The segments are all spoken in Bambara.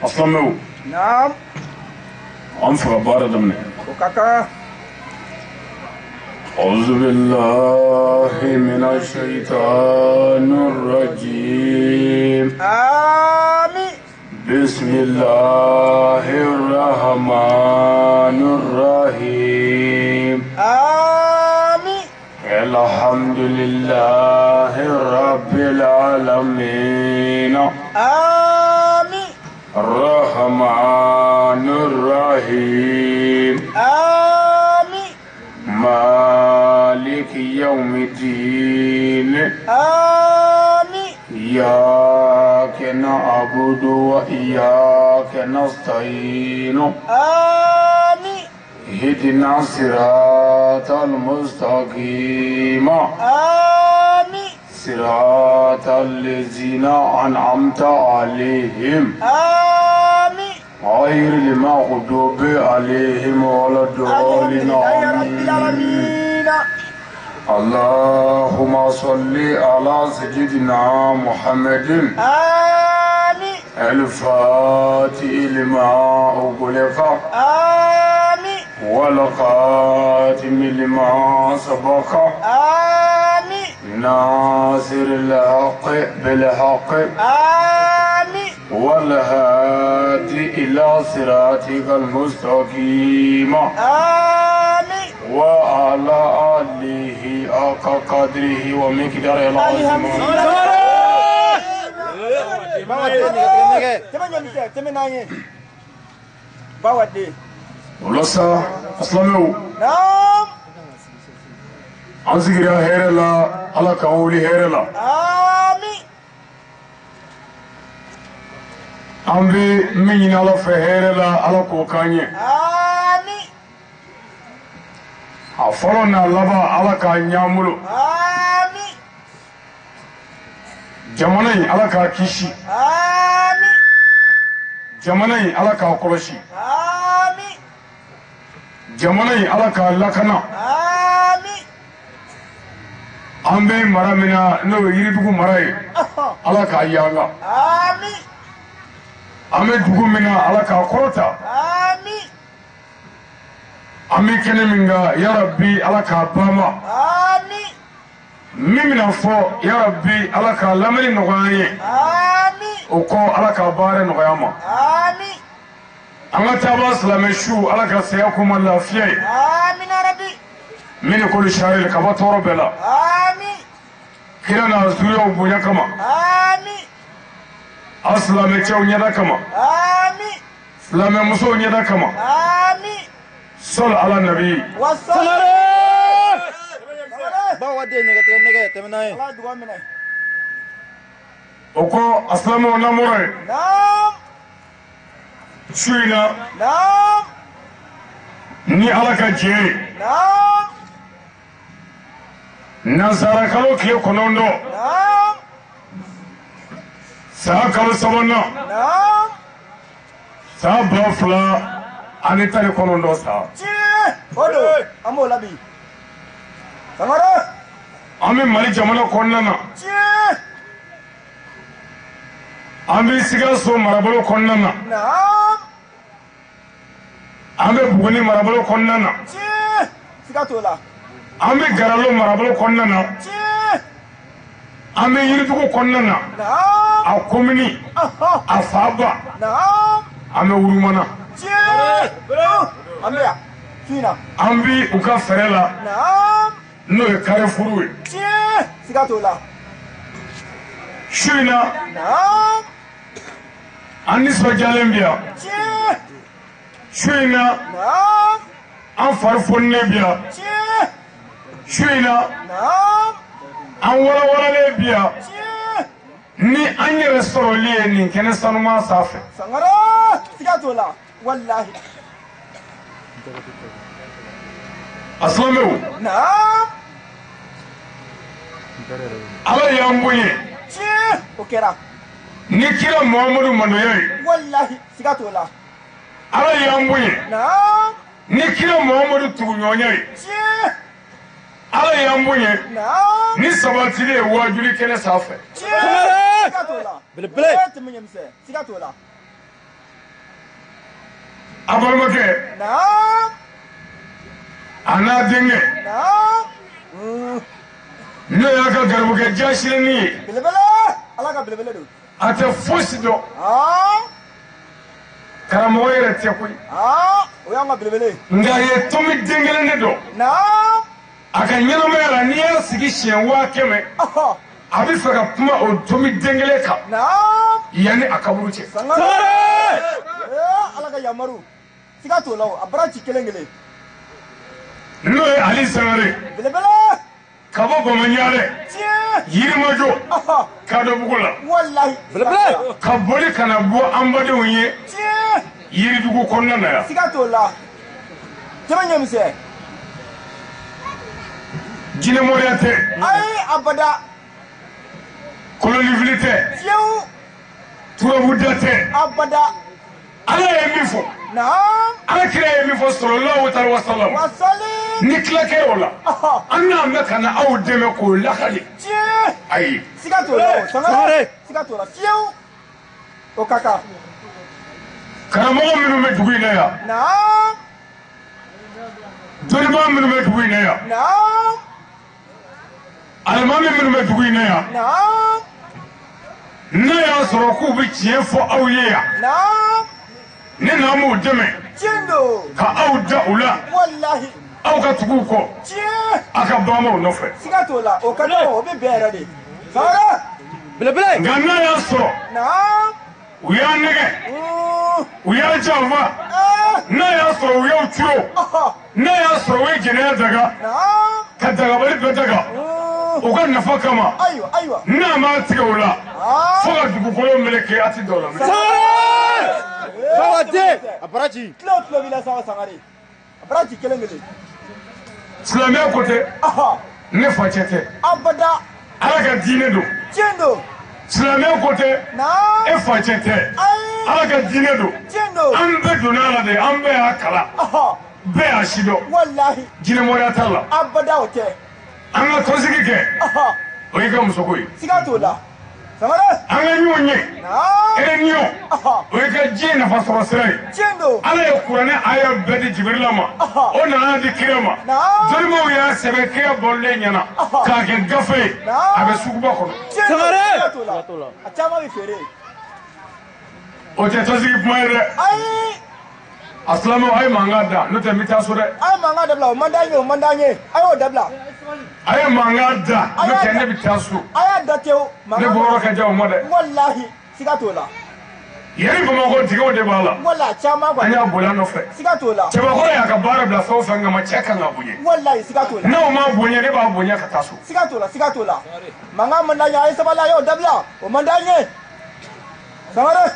A silamɛw. Naam. An fɛ ka baara daminɛ. O ka kan. أعوذ بالله من الشيطان الرجيم. Amin. بسم الله الرحمن الرحيم. Amin. الحمد لله رب العالمين. Amin. الرحمن الرحيم. Amin. مالك يوم الدين. Amin. إياك نعبد وإياك نستعين. Amin. اهدنا الصراط المستقيم. Amin. صراط الذين أنعمت عليهم. Amin. غير المغضوب عليهم ولا الضالين. Alhamdulillahi rabbil آمين. alamin. اللهم صل على سيدنا محمد. Amin. الفاتح لما أغلق. Amin. والخاتم لما سبق. Amin. ناصر الحق بالحق. Amin. والهادي إلى صراطك المستقيم. Amin. وعلى آله حق قدره ومقداره العظيم. Tɛmɛ ɲɔmisɛn, tɛmɛ n'an ye. Bawaden. O la sa, a silamɛw. Naam. An sigira hɛrɛ la, Ala k'an wuli hɛrɛ la. Amin. An bɛ min ɲini Ala fɛ hɛrɛ la, Ala k'o k'an ye. Amin. A fɔlɔ n'a laban, Ala k'a ɲ'an bolo. Amin. Jamana in, Ala k'a kisi. Amin. Jamana in, Ala k'a kɔlɔsi. Amin. Jamana in, Ala k'a lakana. Amin. An bɛ mara min na, n'o ye Yiridugu mara ye, Ala k'a yanga. Amin. An bɛ dugu min na, Ala k'a kɔrɔta. Amin. An bɛ kɛnɛ min kan, yarabi, Ala k'a bama. Amin. Min bɛna fɔ, yarabi, Ala k'a lamɛnni nɔgɔya an ye. Amin. O kɔ, Ala k'a baara nɔgɔya an ma. Amin. An ka taabaa silamɛ su, Ala ka saya k'u ma lafiya ye. Amin ya Rabbi. Min ni kolo sari ka bɔ tɔɔrɔ bɛɛ la. Amin. Kira n'a zuriyaw bonya kama. Amin. Aw silamɛ cɛw ɲɛda kama. Amin. Silamɛ musow ɲɛda kama. Amin. Sɔli ala nabi. Wasalaam. Bawaden nɛgɛ tigɛ nɛgɛ tɛmɛ n'an ye. Ala dugawu minɛ. O kɔ, a silamɛw lamɔrɔ ye. Naam. Su in na. Naam. Ni Ala ka jɛ ye. Naam. Nansara kalo tile 9. Naam. San kalo sabanan. Naam. San 2019 san. Tiɲɛ. O don. An b'o la bi. Sangare. An bɛ Mali jamana kɔnɔna na. Tiɲɛ. An bɛ Sikaso marabolo kɔnɔna na. Naam. An bɛ Buguni marabolo kɔnɔna na. Tiɲɛ. Siga t'o la. An bɛ Garalo marabolo kɔnɔna na. Tiɲɛ. An bɛ Yiridugu kɔnɔna na. Naam. A komini. Ɔhɔ. A faaba. Naam. An bɛ Wurumana. Tiɲɛ. An bɛ yan. Su in na. An bɛ u ka fɛɛrɛ la. Naam. N'o ye Carrefour ye. Tiɲɛ. Siga t'o la. Su in na. Naam. An nisɔndiyalen bɛ yan. Tiɲɛ. Su in na. Naam. An fari foninen bɛ yan. Tiɲɛ. Su in na. Naam. An walawalalen bɛ yan. Tiɲɛ. Ni an yɛrɛ sɔrɔli ye nin kɛnɛ sanuman sanfɛ. Sangare. Siga t'o la. Walahi. A silamɛw. Naam. Ala y'an bonya. Tiɲɛ. O kɛra. Ni kira Muhamadu mandoya ye. Walahi. Siga t'o la. Ala y'an bonya. Naam. Ni kira Muhamadu tuguɲɔgɔnya ye. Tiɲɛ. Ala y'an bonya. Naam. Ni sabatili ye waajuli kɛnɛ sanfɛ. Tiɲɛ. Siga t'o la. Belebele. Ee, tɛmɛ ɲɛmisɛn. Siga t'o la. A balimakɛ. Naam. A n'a denkɛ. Naam. N'o y'a ka garibukɛ jasilenin ye. Belebele. Ala ka belebele don. A tɛ fosi dɔn. Aa. Karamɔgɔ yɛrɛ tɛ koyi. Aa, o y'an ka belebele ye. Nka a ye tomi den kelen de dɔn. Naam. A ka ɲɛnamaya la, n'i y'a sigi siɲɛ 100 000, a bɛ fɛ ka kuma o tomi den kelen kan. Naam. Yanni a kaburu cɛ. Sangare. Ee, Ala ka yamaru. Siga t'o la o, a bara ci kelen kelen. N'o ye Ali Sangare. Belebele. Ka bɔ Bamanɲare. Tiɲɛ. Yirimajɔ. Kadɔbugu la. Walahi. Belebele. Ka boli ka na bɔ an badenw ye. Tiɲɛ. Yiridugu kɔnɔna na yan. Siga t'o la. Jama ɲɛmisɛn. Jinɛmɔriya tɛ. Ayi, abada. Kolonifili tɛ. Fiyewu. Turabuda tɛ. Abada. Ala ye min fɔ. Naam. Ala kira ye min fɔ sallallahu alaihi wa sallam. Wasali. Ni tila kɛra o la. An n'an bɛ ka na aw dɛmɛ k'o lakali. Tiɲɛ. Ayi. Siga t'o la o. Sangare. Siga t'o la fiyewu. O ka kan. Karamɔgɔ minnu bɛ dugu in na yan. Naam. Dɔnnibaa minnu bɛ dugu in na yan. Naam. Alimami minnu bɛ dugu in na yan. Naam. N'a y'a sɔrɔ k'u bɛ tiɲɛ fɔ aw ye yan. Naam. Ne n'an b'u dɛmɛ. Tiɲɛ don. Ka aw da u la. Walahi. Aw ka tugu u kɔ. Tiɲɛ. A ka baamaw nɔfɛ. Siga t'o la, o ka kan, o bɛ bɛn yɛrɛ de. Sangare. Belebele. Nka n'a y'a sɔrɔ. Naam. U y'a nɛgɛ. U y'a janfa. N'a y'a sɔrɔ u y'aw turo. N'a y'a sɔrɔ u ye jɛnɛya daga. Naam. Ka dagabali bɛɛ daga. U ka nafa kama. Ayiwa, ayiwa. N'a m'a tigɛ o la. Fo ka dugukolo meleke a ti dɔw la. Sangare. Sawa den. A bara ci. Kilo tulo b'i la sawa Sangare. A bara ci kelen kelen. Silamɛya ko tɛ. Ne facɛ tɛ. Abada. Ala ka diinɛ don. Tiɲɛ don. Silamɛya ko tɛ. Naam. E facɛ tɛ. Ayi. Ala ka diinɛ don. Tiɲɛ don. An bɛɛ donna a la de, an bɛɛ y'a kalan. Bɛɛ y'a sidɔn. Walahi. Jinɛmɔriya t'a la. Abada o tɛ. An ka tɔnsigi kɛ. O y'i ka musoko ye. Siga t'o la. Sangare. An ka ɲɔgɔn ye. Naam. Réunion. O y'i ka diɲɛ nafa sɔrɔ sira ye. Tiɲɛ don. Ala ye kuranɛ aya bɛɛ di Jibirila ma. O nana di kira ma. Naam. Dɔnnibaw y'a sɛbɛn kira bɔlen ɲɛna. K'a kɛ gafe ye. Naam. A bɛ suguba kɔnɔ. Tiɲɛ don. Sangare. Siga t'o la. A caman bɛ feere. O tɛ tɔnsigi kuma ye dɛ. Ayi. A silamɛw, a ye mankan da, n'o tɛ n bɛ taa so dɛ. A ye mankan dabila, o man d'an ye, o man d'an ye. A y'o dabila. A ye mankan da, n'o tɛ ne bɛ taa so. A y'a da tewu. Ne bɔyɔrɔ ka jan o ma dɛ. Walahi, siga t'o la. Yɛrɛ Bamakɔ tigiw de b'a la. Walahi, caman An kɔni. y'a boli an nɔfɛ. Siga t'o la. Cɛbakɔrɔ y'a ka baara bila fɛn o fɛn kama, cɛ kan ka bonya. Walahi, siga t'o la. N'aw m'a bonya, ne b'a bonya ka taa so. Siga t'o la, siga t'o la. Mankan man d'an ye, a ye sabali, a y'o dabila. O man d'an ye. Sangare.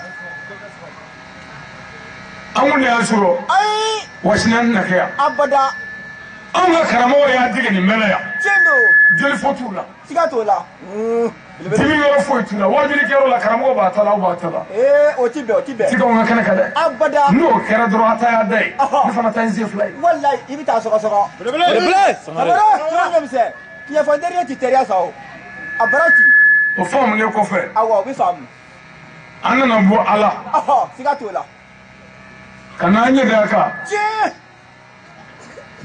An kun de y'a sɔrɔ. Ayi. Wasinɛ na kɛ yan. Abada. Anw ka karamɔgɔ y'a dege nin bɛɛ la yan. Tiɲɛ don. Joli fɔ t'u la. Siga t'o la. Dimi yɔrɔ foyi t'u la. Waajulikɛyɔrɔ la, karamɔgɔ b'a ta la, aw b'a ta la. Ee, o ti bɛn, o ti bɛn. Ti k'anw ka kɛnɛ kan dɛ. Abada. N'o kɛra dɔrɔn, a ta y'a da ye. Ne fana ta ye n sen fila ye. Walahi, i bɛ taa sɔgɔsɔgɔ. Belebele. Sangare, tuma ɲɛmisɛn. Tiɲɛfɔ teriya ti teriya sa o. A bara ci. O faamulen kɔfɛ. Awɔ, o bɛ faamu. An nana bɔ a la. Siga t'o la. Ka n'an ɲɛ da a kan. Tiɲɛ.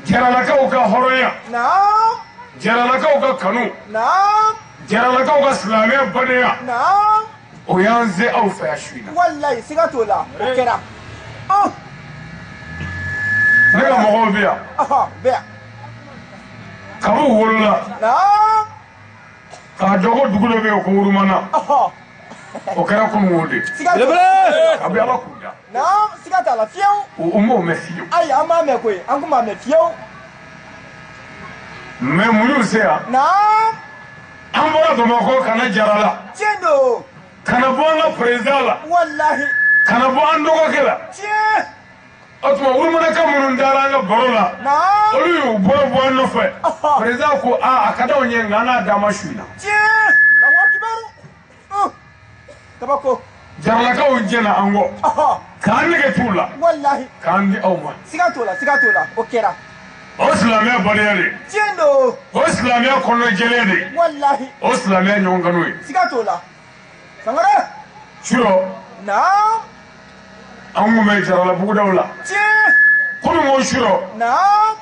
Jaralakaw ka hɔrɔnya. Naam. Jaralakaw ka kanu. Naam. Jaralakaw ka silamɛya badenya. Naam. O y'an se aw fɛ yan su in na. Walahi, siga t'o la. O kɛra. Ne ka mɔgɔw bɛ yan. Bɛ yan. Kabi u wolola. Naam. K'a dɔn ko dugu dɔ bɛ yen ko Wurumana. O kɛra kununko de. Siga t'o la. Kabi Ala k'u da. Naam, siga t'a la fiyewu. O m'o mɛn fiyewu. Ayi, an b'a mɛn koyi, an kun b'a mɛn fiyewu. Mais mun y'u se yan? Naam. An bɔra Bamakɔ ka na Jarala. Tiɲɛ don. Ka na bɔ an ka président la. Walahi. Ka na bɔ an dɔgɔkɛ la. Tiɲɛ. O tuma Wurumanaka minnu dara an ka baro la. Naam. Olu y'u bolo bɔ an nɔfɛ. Président ko aa, a ka d'anw ye, nka an n'a d'a ma su in na. Tiɲɛ. Allahu akibaru. Kabako. Jaralakaw jɛna an kɔ. K'an nege t'u la. Walahi. K'an di aw ma. Siga t'o la, siga t'o la, o kɛra. O silamɛya badenya de. Tiɲɛ don. O silamɛya kɔnɔjɛlen de. Walahi. O silamɛya ɲɔgɔn kanu ye. Siga t'o la. Sangare. Surɔ. Naam. An kun bɛ Jaralabugudaw la. Tiɲɛ. Kunun ko surɔ. Naam.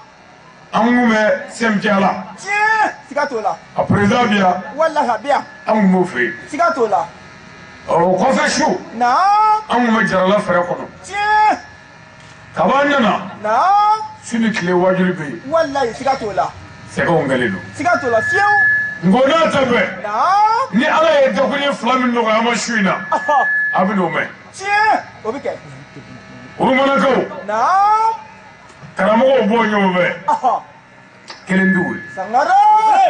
An kun bɛ CMTA la. Tiɲɛ. Siga t'o la. A président bi yan. Walahi a bɛ yan. An kun b'o fɛ yen. Siga t'o la. O kɔfɛ su. Naam. An kun bɛ Jarala fɛrɛ kɔnɔ. Tiɲɛ. Kaba nana. Naam. Su ni tile wajuli bɛ yen. Walahi siga t'o la. Sɛgɛnw kɛlen don. Siga t'o la fiyewu. Nko n'a ta bɛɛ. Naam. Ni Ala ye dakuruɲɛ 2 min nɔgɔya an ma su in na. A bɛ n'o mɛn. Tiɲɛ. O bɛ kɛ. Olumanakaw. Naam. Karamɔgɔw bɔ ɲɔgɔn fɛ. Kelen t'u ye. Sangare.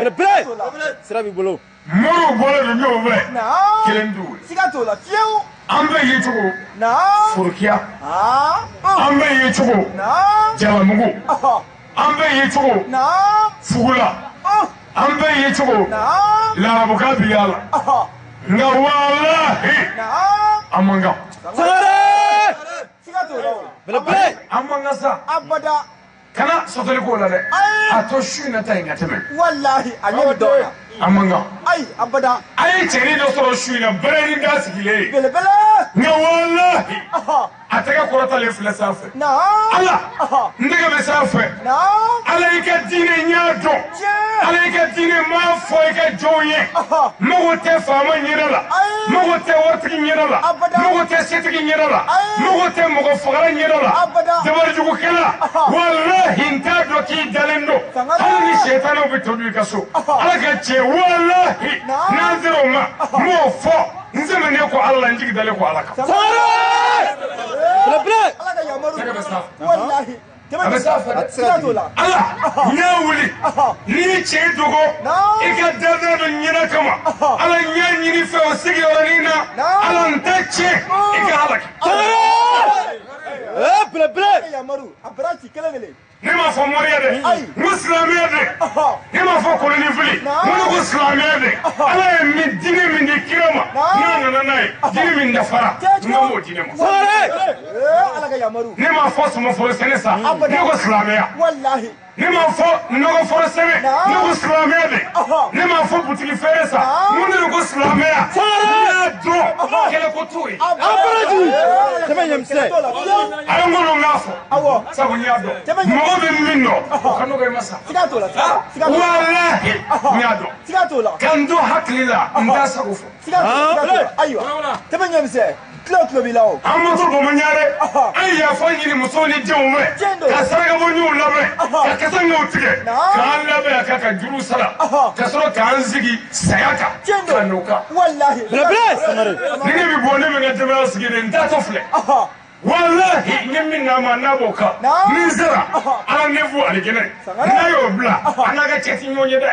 Belebele. Sira b'i bolo. Moriw bɔlen don ɲɔgɔn fɛ. Naam. Kelen t'u ye. Siga t'o la fiyewu. An bɛ ye cogo. Naam. Forokiya. An bɛ ye cogo. Naam. Jalamugu. An bɛ ye cogo. Naam. Fugula. An bɛ ye cogo. Naam. Larabuka bi y'a la. Nka walahi. Naam. An man kan. Sangare. Siga t'o la o. Belebele. An man kan sa. Abada. Kana sɔsɔli k'o la dɛ. A to su in na ta in ka tɛmɛ. Walahi a ɲɛ bɛ dɔw la. An man kan. Ayi abada. A ye cɛnin dɔ sɔrɔ su in na bɛrɛnin da sigilen ye. Belebele. Nka walahi. A tɛgɛ kɔrɔtalen filɛ sanfɛ. Naam. Ala. N tɛgɛ bɛ sanfɛ. Naam. Ala y'i ka diinɛ n y'a dɔn. Tiɲɛ. Ala y'i ka diinɛ n m'a fɔ i ka jɔnw ye. Mago tɛ faama ɲɛda la. Ayi. Mago tɛ waritigi ɲɛda la. Abada. Mago tɛ setigi ɲɛda la. Ayi. Mago tɛ mɔgɔ fagala ɲɛda la. Abada. Dabarijugukɛla. Walahi n t'a dɔn k'i dalen don. Sangare. Hali ni sɛtanɛw bɛ to dun i ka so. Ala ka cɛ walahi. Naam. N'an sera o ma. N b'o fɔ. N sɛmɛnen ko Ala la n jigi dalen ko Ala kan. Sangare. Belebele. Ala ka yamaru. Tɛgɛ bɛ sanfɛ. Walahi. A bɛ sanfɛ dɛ. Siga t'o la. Ala n y'a wuli n'i ye cɛ dogo Naam. i ka danaya dɔ ɲɛna kama Ala n y'a ɲini fɛ o sigiyɔrɔnin na Naam. Ala n tɛ tiɲɛ i ka halaki. Sangare. Ee belebele. Ala ka yamaru. A bara ci kelen kelen. Ne m'a fɔ moriya dɛ Ayi. n ko silamɛya dɛ ne m'a fɔ kolonifili Naam. n ko ne ko silamɛya dɛ Ala ye min diinɛ min di kira ma Naam. n'a nana n'a ye diinɛ min dafara n ka m'o diinɛ ma. Sangare. Ee Ala ka yamaru. Ne m'a fɔ sɔmɔforo sɛnɛ sa Abada. ne ko silamɛya. Walahi. Ne m'a fɔ nɔgɔforo sɛnɛ Naam. ne ko silamɛya dɛ ne m'a fɔ butigi feere sa Naam. n ko ne de ko silamɛya Sangare. n y'a dɔn kɛlɛ ko t'o ye A bara ci. Tɛmɛ ɲɛmisɛn. Kɛlɛ t'o la fiyewu. a ye n ko n k'a fɔ Awɔ. sabu n y'a dɔn Tɛmɛ ɲɛ- mɔgɔ bɛ min dɔn o ka nɔgɔ i ma sa Siga t'o la. Siga t'o la. walahi n y'a dɔn Siga t'o la. ka n to hakili la n t'a sago fɔ Siga t'o la. Siga t'o la. Ayiwa. Tɛmɛ ɲɛmisɛn. Tulo tulo b'i la o. An ma to bamananya dɛ an ye yafa ɲini musow ni denw fɛ Tiɲɛ don. ka sarakabɔ ɲɔgɔnw labɛn ka kasangew tigɛ Naam. k'an labɛn a kan ka juru sara ka sɔrɔ k'an sigi saya kan Tiɲɛ don. ka n'o kan Walahi. Belebele. Sangare. ni ne bɛ bɔ ne bɛ n ka denbaya sigi de n taatɔ filɛ walahi ni min n'a ma n'a b'o kan Naam. ni n sera Ala ne fo alijɛnɛ Sangare. n'a y'o bila an n'a ka cɛ ti ɲɔgɔn ye dɛ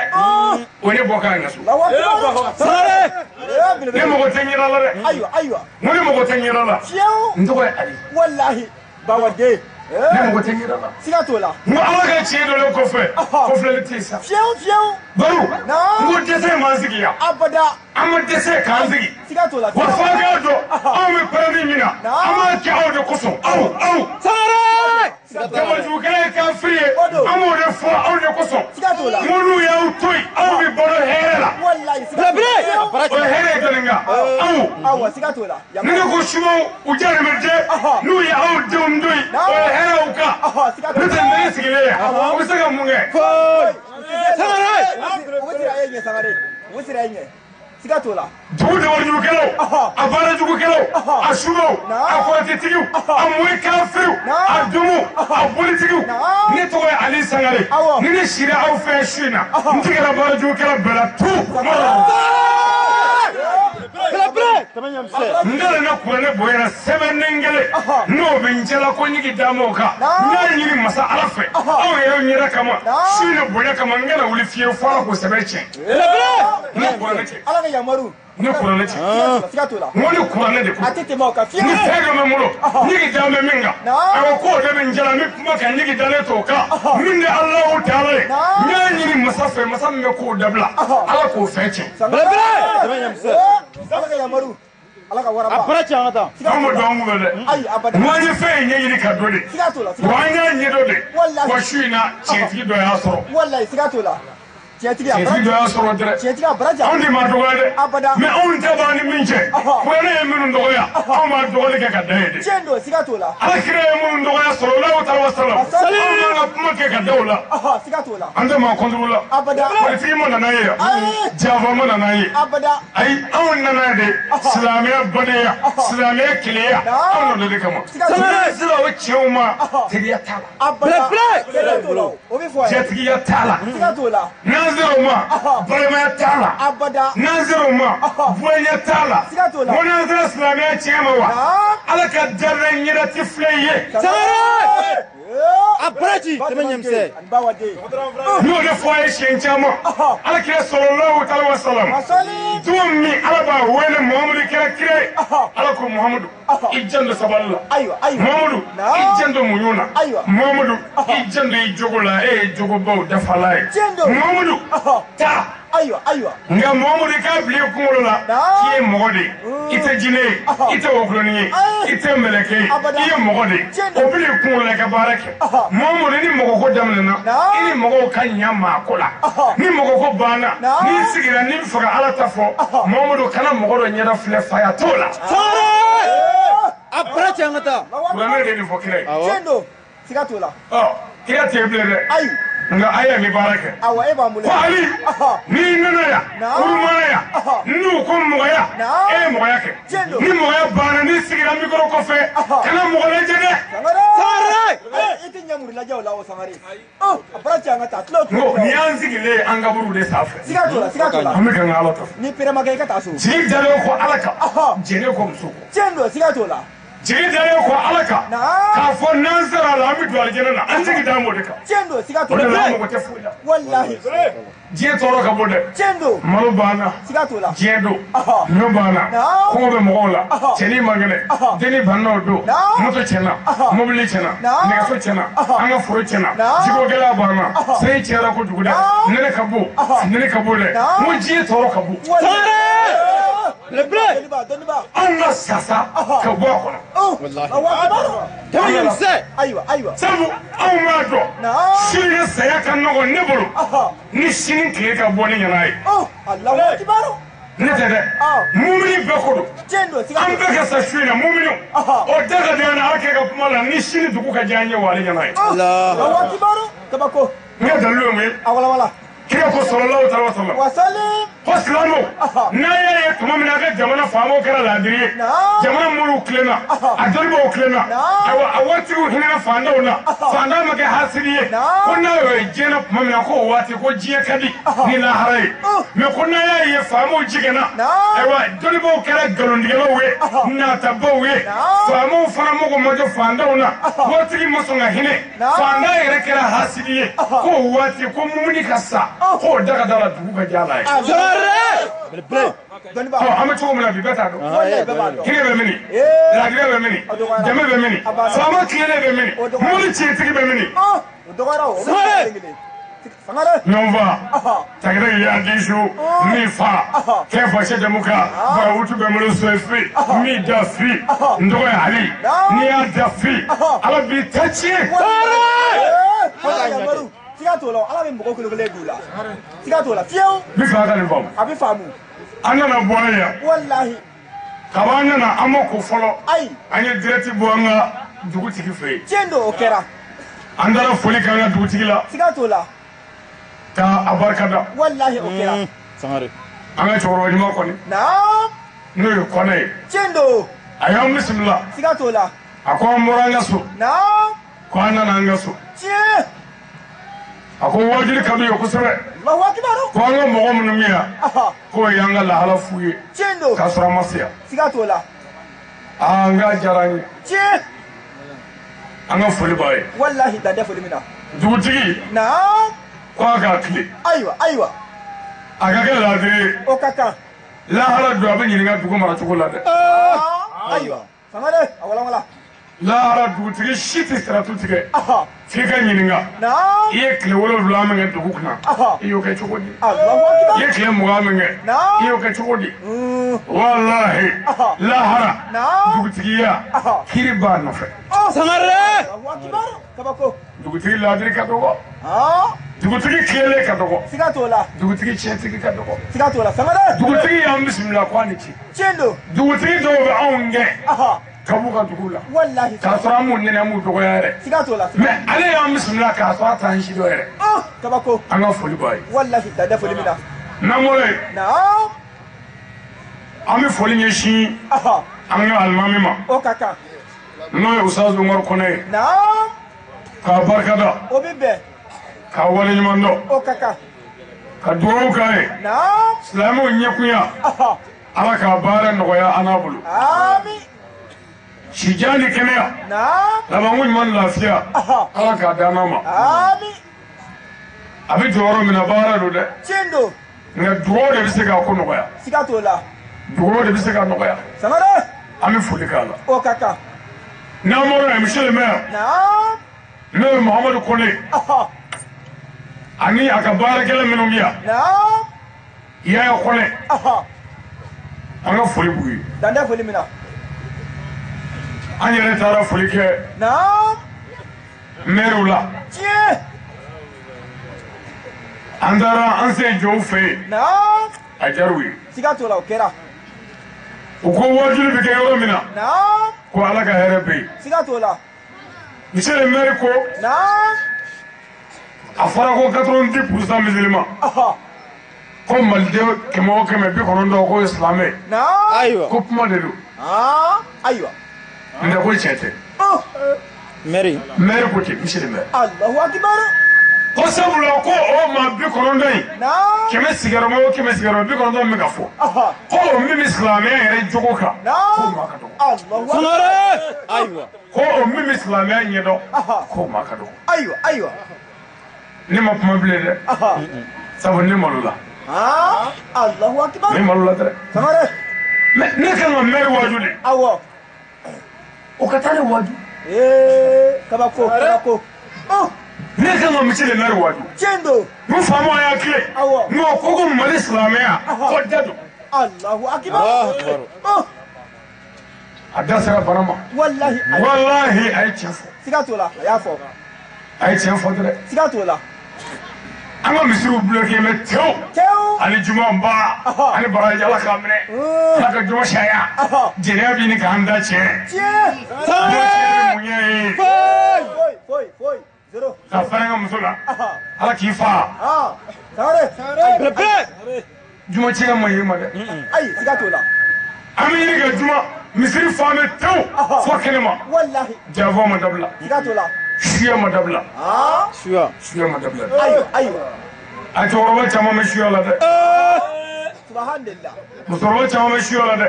o ne bɔ kan ka so Allahu akbar. Sangare. Ee ne belebele. mago tɛ n yɛrɛ la dɛ Ayiwa ayiwa. n ko ne mago tɛ n yɛrɛ la Fiyewu. n tɔgɔ ye Ali Walahi. Bawaden. ne Ee mago tɛ n yɛrɛ la. siga t'o la. N ko Ala ka tiɲɛ dɔ de kɔfɛ kɔfilɛli tɛ yen sa. Fiyewu fiyewu. Baro Naam. n ko dɛsɛ m'an sigi yan Abada. an ma dɛsɛ k'an sigi. Siga t'o la. Wa f'an k'a dɔn anw bɛ pɛrɛnni min na Naam. an b'a kɛ aw de kosɔn aw aw. Sangare. Dabarijugukɛla ye kafiri ye O don. an b'o de fɔ aw de kosɔn. Siga t'o la. N ko n'u y'aw to yen aw bɛ balo hɛrɛ la. Walahi. Siga t'o la. Belebele. A Fiyewu. bara O ci. ye hɛrɛ ye jɔnni kan aw. Awɔ siga t'o la. Ni ne ko sumaw u jalen bɛ jɛ n'u ye aw denw to yen o ye hɛrɛ y'u kan. Siga t'o N'o la. tɛ ne sigilen yan o bɛ se ka mun kɛ. Foyi. Sangare. U bɛ siran e ɲɛ Sangare. U bɛ siran e ɲɛ. Siga t'o la. Dugu dabarijugukɛlaw a baarajugukɛlaw a sumaw a kɔrɔtɛtigiw a mori kafiriw a domow a bolitigiw Naam. ne tɔgɔ ye Ali Sangare Awɔ. ni ne sira aw fɛ su in na n tigɛra baarajugukɛla bɛɛ la tu Belebele. Tɛmɛ ɲɛmisɛn. n nana kuranɛ bonyana sɛbɛnden kelen n'o bɛ n cɛla ko ɲigi d'a ma o kan n y'a ɲini masa Ala fɛ aw yɛrɛ ɲɛda kama su in na bonya kama n kana wuli fiyewu fo Ala k'o sɛbɛn tiɲɛ Belebele. ne kuranɛ cɛ Ala ka yamaru. ne kuranɛ cɛ Siga t'o la. n ko ne kuranɛ de ko A tɛ tɛmɛ o kan ni fiyewu. fɛn dɔ bɛ n bolo ɲigi dan bɛ min kan Naam. ayiwa k'o de bɛ n jala n bɛ kuma kan ɲigi dalen t'o kan min de Alahu taala ye Naam. n y'a ɲini masa fɛ masa min bɛ kow dabila Ala k'o fɛn tiɲɛ Belebele. Tɛmɛ ɲɛmisɛn. Ee Ala ka yamaru. Ala ka A waraba. bara ci an ka taa. Anw ma dɔn an kun bɛ dɛ Ayi abada. n ko an ye fɛn in ɲɛɲini ka dɔn de Siga t'o la. wa an y'a ɲɛdɔn de Walahi. wa su in na tiɲɛtigi dɔ y'a sɔrɔ Walahi siga t'o la. Tiɲɛtigi a Tiɲɛtigi dɔ y'a sɔrɔ dɛ. Tiɲɛtigi a baraji. Anw de ma dɔgɔya dɛ. Abada. Mais anw tɛ b'an ni min cɛ. Kuranɛ ye minnu dɔgɔya, anw b'a dɔgɔli kɛ ka da ye de. Tiɲɛ don, siga t'o la. Ala kira ye minnu dɔgɔya sallallahu alaihi wa sallam. Anw b'an ka kuma kɛ ka da o la. Siga t'o la. An tɛ maa kɔnturu la. Abada. Politiki ma nana ye yan. Janfa ma nana ye. Abada. Ayi, anw nana de silamɛya badenya, silamɛya kelenya, anw nana de kama. N'an sera o cɛw ma, teriya t'a la. Abada. Siga t'o la. O bɛ fɔ. Jatigiya t'a la. Siga t'o la. N'an sera o ma, balimaya t'a la. Abada. N'an sera o ma, bonya t'a la. Siga t'o la. Ko n'an sera silamɛya tiɲɛ ma wa? Ala ka danna ɲɛnati filɛ ye. Sangare! A baraji tɛmɛ ɲɛmisɛn. N y'o de fɔ a ye siɲɛ caman. Ala kira sallallahu alaihi wa sallam. Don min Ala b'a wele Muhamadu kɛra kira ye. Ala ko Muhamadu, i janto sabali la. Ayiwa, ayiwa. Muhamadu, i janto muɲu na. Ayiwa. Muhamadu, i janto i jogo la, e ye jogobaw dafala ye. Tiɲɛ don. Muhamadu, taa. Ayiwa, ayiwa. Nka Muhamadu k'a bila i kunkolo la k'i ye mɔgɔ de ye, i tɛ jinɛ ye, i tɛ wɔkulɔni ye, i tɛ mɛlɛkɛ ye, i ye mɔgɔ de ye. O bila i kunkolo la i ka baara kɛ. Muhamadu, ni mɔgɔ ko daminɛna, i ni mɔgɔw ka ɲa maa ko la. Ni mɔgɔ ko banna, n'i sigira n'i bɛ fɛ ka Ala ta fɔ, Muhamadu kana mɔgɔ dɔ ɲɛda filɛ faya t'o la. Sangare! A baraji an ka taa. Kuranɛ de ye nin fɔ kira ye. Tiɲɛ don, siga t'o la. Ɔ, kira t'e bilen dɛ. Ayi. Nka a ye nin baara kɛ. Awɔ, e b'an bolo. Ko Ali, n'i nana yan, kurumana yan, n'u ko mɔgɔya, e ye mɔgɔya kɛ. Ni mɔgɔya banna, n'i sigira mikoro kɔfɛ, kana mɔgɔ lajɛ dɛ. Sangare! I tɛ ɲɛ muru lajɛ o la o Sangare. A baraji an ka taa. Tulo N ko nin y'an sigilen ye an kaburu de sanfɛ. Siga t'o la, siga t'o la. An bɛ ka n ka Ala ta fɔ. Ni pere ma kɛ i ka taa so. Jigi dalen kɔ Ala kan, jɛnen kɔ muso kɔ. Tiɲɛ don, siga t'o la. Jigi dalen kɔ Ala kan, k'a fɔ n'an sera a la an bɛ don alijinɛ na, an jigi d'an b'o de kan. Tiɲɛ don, siga t'o O la. de la an mago tɛ foyi la. Walahi. Diɲɛ tɔɔrɔ ka bon dɛ. Tiɲɛ don. Malo banna. Siga t'o la. Diɲɛ don. Ɲɔ banna. Kɔngɔ bɛ mɔgɔw la. Cɛnin man kɛnɛ. Denni banna o don. Moto tiɲɛna. Mobili tiɲɛna. Nɛgɛso tiɲɛna. An ka foro tiɲɛna. Jiko gɛlɛya banna. Sanji cayara kojugu dɛ. Nɛnɛ ka bon. Nɛnɛ ka bon dɛ. N ko diɲɛ tɔɔrɔ ka bon. Sangare! Belebele! Anw ka sasa ka bɔ a kɔnɔ. Tɛmɛ ɲɛmisɛn. Ayiwa, ayiwa. Sabu anw b'a dɔn sini ka saya ka nɔgɔn ne bolo ni sini tile ka bɔ ne ɲɛna ye. Alahu akibaru. Ne tɛ dɛ. Mumini bɛɛ ko don. Tiɲɛ don, siga An bɛɛ ka sa su in na muminiw. O da ka di an na Ala kɛ ka kuma la ni sini dugu ka diya an ye wa ale ɲɛna ye. Alahu akibaru. Kabako. N ka dalilu ye mun ye? A walawala. Kira ko sallallahu alaihi wa sallam. Wa salim. Ko silamɛw, n'a y'a ye tuma min na a ka jamana faamaw kɛra laadiri ye, jamana moriw tilenna, a dɔnnibaaw tilenna, ayiwa a waritigiw hinɛna faantanw na, faantan ma kɛ hasidi ye, ko n'a y'o ye diɲɛ na tuma min na k'o waati ko diɲɛ ka di ni lahara ye, mɛ ko n'a y'a ye faamaw jiginna, ayiwa dɔnnibaaw kɛra nkalontigɛlaw ye, natabaw ye, faamaw fana mago ma jɔ faantanw na, waritigi ma sɔn ka hinɛ, faantan yɛrɛ kɛra hasidi ye, k'o waati ko mumuni ka sa, k'o da ka da la dugu ka diya la ye. Sangare! Belebele! Ɔ, an bɛ cogo min na bi bɛɛ t'a dɔn. Hinɛ bɛ mini, laadiriya bɛ mini, dɛmɛ bɛ mini, faama tilennen bɛ mini, mori tiɲɛtigi bɛ mini. Sangare. Ɲɔgɔn fa, tagere ya disu, mi fa, kɛ fɔsɛ jamu kan, barawutu bɛ n bolo so fi, mi da fi, n dɔgɔ ye Ali, n'i y'a da fi, Ala b'i ta tiɲɛ. Sangare! Siga t'o la, Ala bɛ mɔgɔ kelen kelen d'u la. Siga t'o la fiyewu. N bɛ fɛ a ka nin faamu. A bɛ faamu. An nana bɔ yan. Walahi. Kaba an nana an ma ko fɔlɔ. Ayi. An ye direct bɔ an ka dugutigi fɛ yen. Tiɲɛ don, o kɛra. An taara foli kɛ an ka dugutigi la. Siga t'o la. Ka a barika da. Walahi, o kɛra. Sangare. An ka cɛkɔrɔba ɲuman kɔni. Naam. N'o ye Kɔnɛ ye. Tiɲɛ don. A y'an bisimila. Siga t'o la. A ko an bɔra an ka so. Naam. Ko an nana an ka so. Tiɲɛ. A ko wajuli ka d'u ye kosɛbɛ. Allahu akibaru. Ko an ka mɔgɔ minnu bɛ yan. K'o y'an ka lahala f'u ye. Tiɲɛ don. K'a sɔrɔ an ma se yan. Siga t'o la. Aa, n k'a diyara an ye. Tiɲɛ. An ka foli b'a ye. Walahi, dan tɛ foli min na. Dugutigi. Naam. Ko a k'a tile. Ayiwa, ayiwa. A ka kɛ laadiri ye. O ka kan. Lahara don a bɛ ɲininka dugu maracogo la dɛ. Ayiwa. Sangare, a walawala. Lahara dugutigi si tɛ siratu tigɛ. F'i ka ɲininka. I ye tile 7 min kɛ dugu kunna, i y'o kɛ cogo di? I ye tile 20 min kɛ, i y'o kɛ cogo di? Walahi, lahara dugutigiya kiiri b'a nɔfɛ. Sangare! Kabako. Dugutigi laadiri ka dɔgɔ. Dugutigi tilenlen ka dɔgɔ. Siga t'o la. Dugutigi tiɲɛtigi ka dɔgɔ. Siga t'o la. Sangare. Dugutigi y'an bisimila ko a ni ce. Tiɲɛ don. Dugutigi dɔw bɛ anw gɛn. Ka b'u ka dugu la. Walahi. K'a sɔrɔ an m'u nɛnɛ, an m'u dɔgɔya yɛrɛ. Siga t'o la. Mais ale y'an bisimila k'a sɔrɔ a t'an si dɔn yɛrɛ. Kabako. An ka foli b'a ye. Walahi dan tɛ foli min na. N'an bɔra yen. Naam. An bɛ foli ɲɛsin. An ka alimami ma. O ka kan. N'o ye Ustaz Umaru Kɔnɛ ye. Naam. K'a barikada. O bɛ bɛn. K'a waleɲuman dɔn. O ka kan. Ka dugawu k'a ye. Naam. Silamɛw ɲɛkunya. Ala k'a baara nɔgɔya an n'a bolo. Ami. Sijan ni kɛnɛya. Naam. Labanko ɲuman ni lafiya. Ala k'a d'an n'a ma. Ami. A bɛ jɔyɔrɔ min na baara don dɛ. Tiɲɛ don. Nka dugawu de bɛ se k'a ko nɔgɔya. Siga t'o la. Dugawu de bɛ se k'a nɔgɔya. Sangare. An bɛ foli k'a la. O ka kan. N'an bɔra yen, monsieur le maire. Naam. N'o ye Muhamadu Kɔnɛ. Ani a ka baarakɛla minnu bɛ yan. Naam. Yaya Kɔnɛ. An ka foli b'u ye. Dan tɛ foli min na. An yɛrɛ taara foli kɛ. Naam. Maire la. Tiɲɛ. An taara an se jɔw fɛ yen. Naam. A diyara u ye. Siga t'o la, o kɛra. U ko wajuli bɛ kɛ yɔrɔ min na. Naam. Ko Ala ka hɛrɛ bɛ yen. Siga t'o la. Monsieur le maire ko. Naam. A fɔra ko 90% musulman. Ko maliden 100 o 190 ko ye silamɛ. Naam. Ayiwa. Ko kuma de don. Ayiwa. N tɛ ko tiɲɛ tɛ. Maire. Maire ko ten, monsieur le maire. Allahu akbar. Ko sabula ko o maa 90 in. Naam. 100 sigiyɔrɔma o 100 sigiyɔrɔma 90 min ka fɔ. Ko o min bɛ silamɛya yɛrɛ jogo kan. K'o maa ka dɔgɔ. Allahu akbar. Sangare. Ayiwa. Ko o min bɛ silamɛya ɲɛdɔn. K'o maa ka dɔgɔ. Ayiwa ayiwa. Ne ma kuma bilen dɛ. Sabu ne malola. Allahu akbar. Ne malola dɛ. Sangare. Mais ne kan ka maire waaju de. Awɔ. O ka taa ne waaju. Kabako kabako. Ne kan ka monsieur le maire waaju. Tiɲɛ don. N faamaw y'a tile. Awɔ. N'o ko ko Mali silamɛya. Ko da don. Allahu akbar. A da sera bana ma. Walahi. Walahi a ye tiɲɛ fɔ. Siga t'o la, a y'a fɔ. A ye tiɲɛ fɔ dɛ. Siga t'o la. An ka misiriw bloqué mɛ tewu. Tewu. Ani juma ba. Ani baraji Ala k'a minɛ. Ala ka juma sariya. Jɛnɛya bɛ ɲini k'an da tiɲɛ. Tiɲɛ. Sangare. Mun ye. Foyi foyi foyi. Zéro. Ka fɛrɛ n ka muso la. Ala k'i fa. Sangare. Pepe. Juma ci ka man ɲi ma dɛ. Ayi siga t'o la. An bɛ ɲini ka juma misiri fan bɛ tewu. Fo kɛnɛ ma. Walahi. Janfa ma dabila. Siga t'o la. Suya ma dabila. Suya. Suya ma dabila. Ayiwa ayiwa. A cɛkɔrɔba caman bɛ suya la dɛ. Subhanallah. Musokɔrɔba caman bɛ suya la dɛ.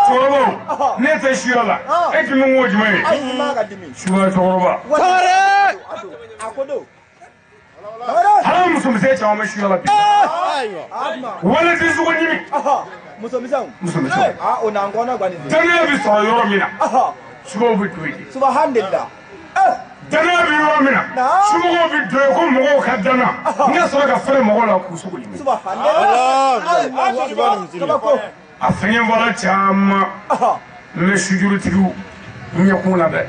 Cɛkɔrɔbaw ne tɛ suya la. E tun bɛ n ko jumɛn ye. Ayi i man ka dimi. Suya cɛkɔrɔba. Sangare. A ko don. Hali musomisɛn caman bɛ suya la bi. Ayiwa. Wale tɛ sogo ɲimi. Musomisɛnw. Musomisɛnw. O n'an kɔnɔ guwan nin. Danaya bɛ sɔrɔ yɔrɔ min na. Subaw bɛ don yen. Subhanallah. Danaya bɛ yɔrɔ min na. Somɔgɔw bɛ don yen ko mɔgɔw ka danna. N ka sɔrɔ ka fɛrɛ mɔgɔw la k'u sogo ɲimi. Subhanallah. A fɛngɛ bɔra caman. N bɛ sujurutigiw ɲɛkun na dɛ.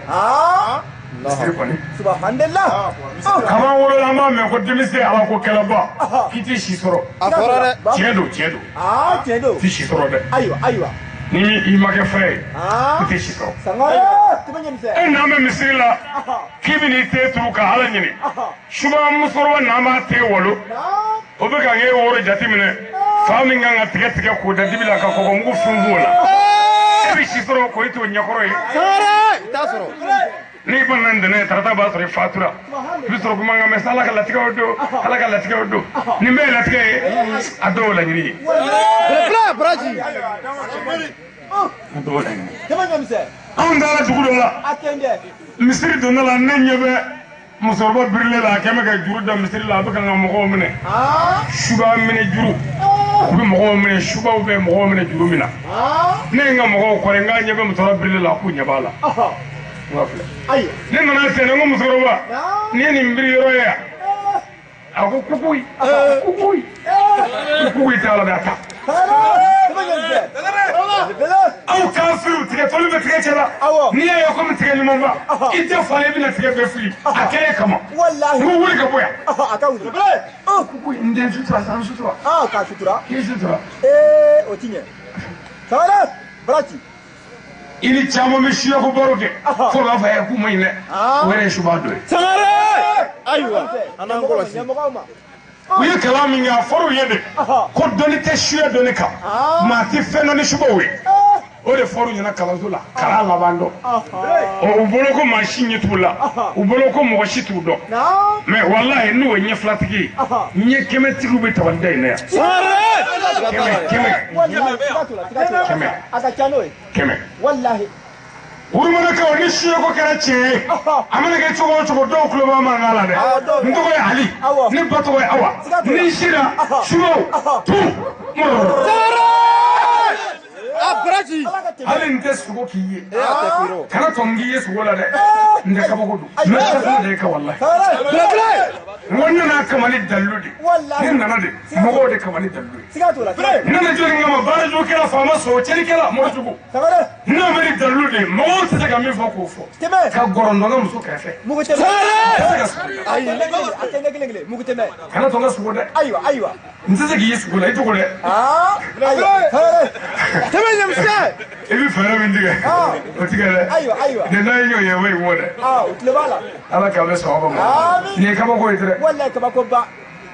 Misiri kɔni. Subhanallah. Kaban wolola an b'a mɛn ko denmisɛn Ala ko kɛlɛba. K'i tɛ si sɔrɔ. A fɔra dɛ. Tiɲɛ don tiɲɛ don. Tiɲɛ don. I tɛ si sɔrɔ dɛ. Ayiwa ayiwa. Ni i ma kɛ fɛn ye. I tɛ si sɔrɔ. Sangare tɛmɛ ɲɛmisɛn. E n'an bɛ misiri la. K'i bɛ n'i te turu ka Ala ɲini. Suba musokɔrɔba n'an b'a te walo. O bɛ ka k'e woro jateminɛ. Fa min kan ka tigɛ tigɛ k'o da dibi la ka kɔgɔmugu funfun o la. E bɛ si sɔrɔ k'o t'o ɲɛkɔrɔ ye. Sangare i t'a sɔrɔ. N'i banna ntɛnɛn tarata b'a sɔrɔ i fatura. I bɛ sɔrɔ kuma nka mɛ Ala ka latigɛw don. Ala ka latigɛw don. Nin bɛɛ ye latigɛ ye. A dɔw laɲini ye. Pepe baraji. A dɔw laɲini. Tɛmɛ ɲɛmisɛn. Anw taara dugu dɔ la. A tɛ dɛ. Misiri donna la ne ɲɛ bɛ musokɔrɔba birilen la a kɛ bɛ ka juru da misiri la a bɛ ka n ka mɔgɔw minɛ. Suba minɛ juru. U bɛ mɔgɔw minɛ subaw bɛ mɔgɔw minɛ juru min na. Ne ye n ka mɔgɔw kɔrɔ n k'a ɲɛ bɛ musokɔrɔba birilen la k'u ɲɛ b'a la. Ne nana sɛnɛ n ko musokɔrɔba n'i ye nin biri yɔrɔ ye yan. A ko kukuyi kukuyi kukuyi t'a la dɛ a ta. Aw kafiriw tigɛ toli bɛ tigɛ cɛ la. N'i y'a ye komi tigɛ ɲuman ba i tɛ falen i bɛna tigɛ bɛɛ fili a kɛlen kama. Walahi. N ko wuli ka bɔ yan. A ka wuli. Ko n den sutura sa n sutura. K'a sutura. K'i sutura. O ti ɲɛ. Sangare baraji. I ni caman bɛ suya ko baro kɛ. Fo b'a fɔ ɛ k'u ma ɲi dɛ. O yɛrɛ ye suba dɔ ye. Sangare. Ayiwa. An n'an kɔlɔsi. Ɲɛmɔgɔw ma. U ye kalan min kɛ a fɔr'u ye de. Ko dɔnni tɛ suya dɔnni kan. Maa tɛ fɛn dɔn ni subaw ye. O de fɔr'u ɲɛna kalanso la kalan laban dɔn. U bolo ko maa si ɲɛ t'u la. U bolo ko mɔgɔ si t'u dɔn. Mais walahi n'o ye ɲɛ filatigi ye. Ɲɛ kɛmɛtigiw bɛ tabali da in na yan. Sangare. Kɛmɛ. Kɛmɛ. A ka ca n'o ye. Kɛmɛ. Walahi. Wurumanakaw ni suyako kɛra tiɲɛ ye. A mana kɛ cogo o cogo dɔw tulo b'a mankan la dɛ. N tɔgɔ ye Ali. Ne ba tɔgɔ ye Awa. Ni n sera subaw tu. A baraji. Hali n tɛ sogo k'i ye. A tɛ firo. Kana tɔ n k'i ye sogo la dɛ. N tɛ kabako don. N bɛ tasuma da e kan walahi. Belebele. N ko n nana kama ni dalilu de. Ne nana de mɔgɔw de kama ni dalilu ye. Siga t'o la. N nana jɔnni kama baarajugu kɛra faama sɔrɔ cɛlikɛla morijugu. Sangare. N nana ni dalilu de ye mɔgɔw tɛ se ka min fɔ k'o fɔ. Tɛmɛ. Ka gɔrɔndɔn ka muso kɛrɛfɛ. Mugu tɛmɛ. N tɛ se ka sogo. Ayi. A tɛ ɲɛ kelen kelen. Mugu tɛmɛ. Kana tɔ n ka sogo dɛ. Ayiwa ayiwa. N tɛ se k'i ye sogo la i cogo dɛ. Ayiwa. Sangare. Tɛmɛ ɲɛmisɛn. I bɛ fɛɛrɛ min tigɛ. O tigɛ dɛ. Ayiwa ayiwa. Nin n'a ye ɲɔgɔn ye o ye wo dɛ. O tulo b'a la. Ala k'an bɛ sɔn ma. Amiin. Nin ye kabako ye dɛ. Walahi kabako ba.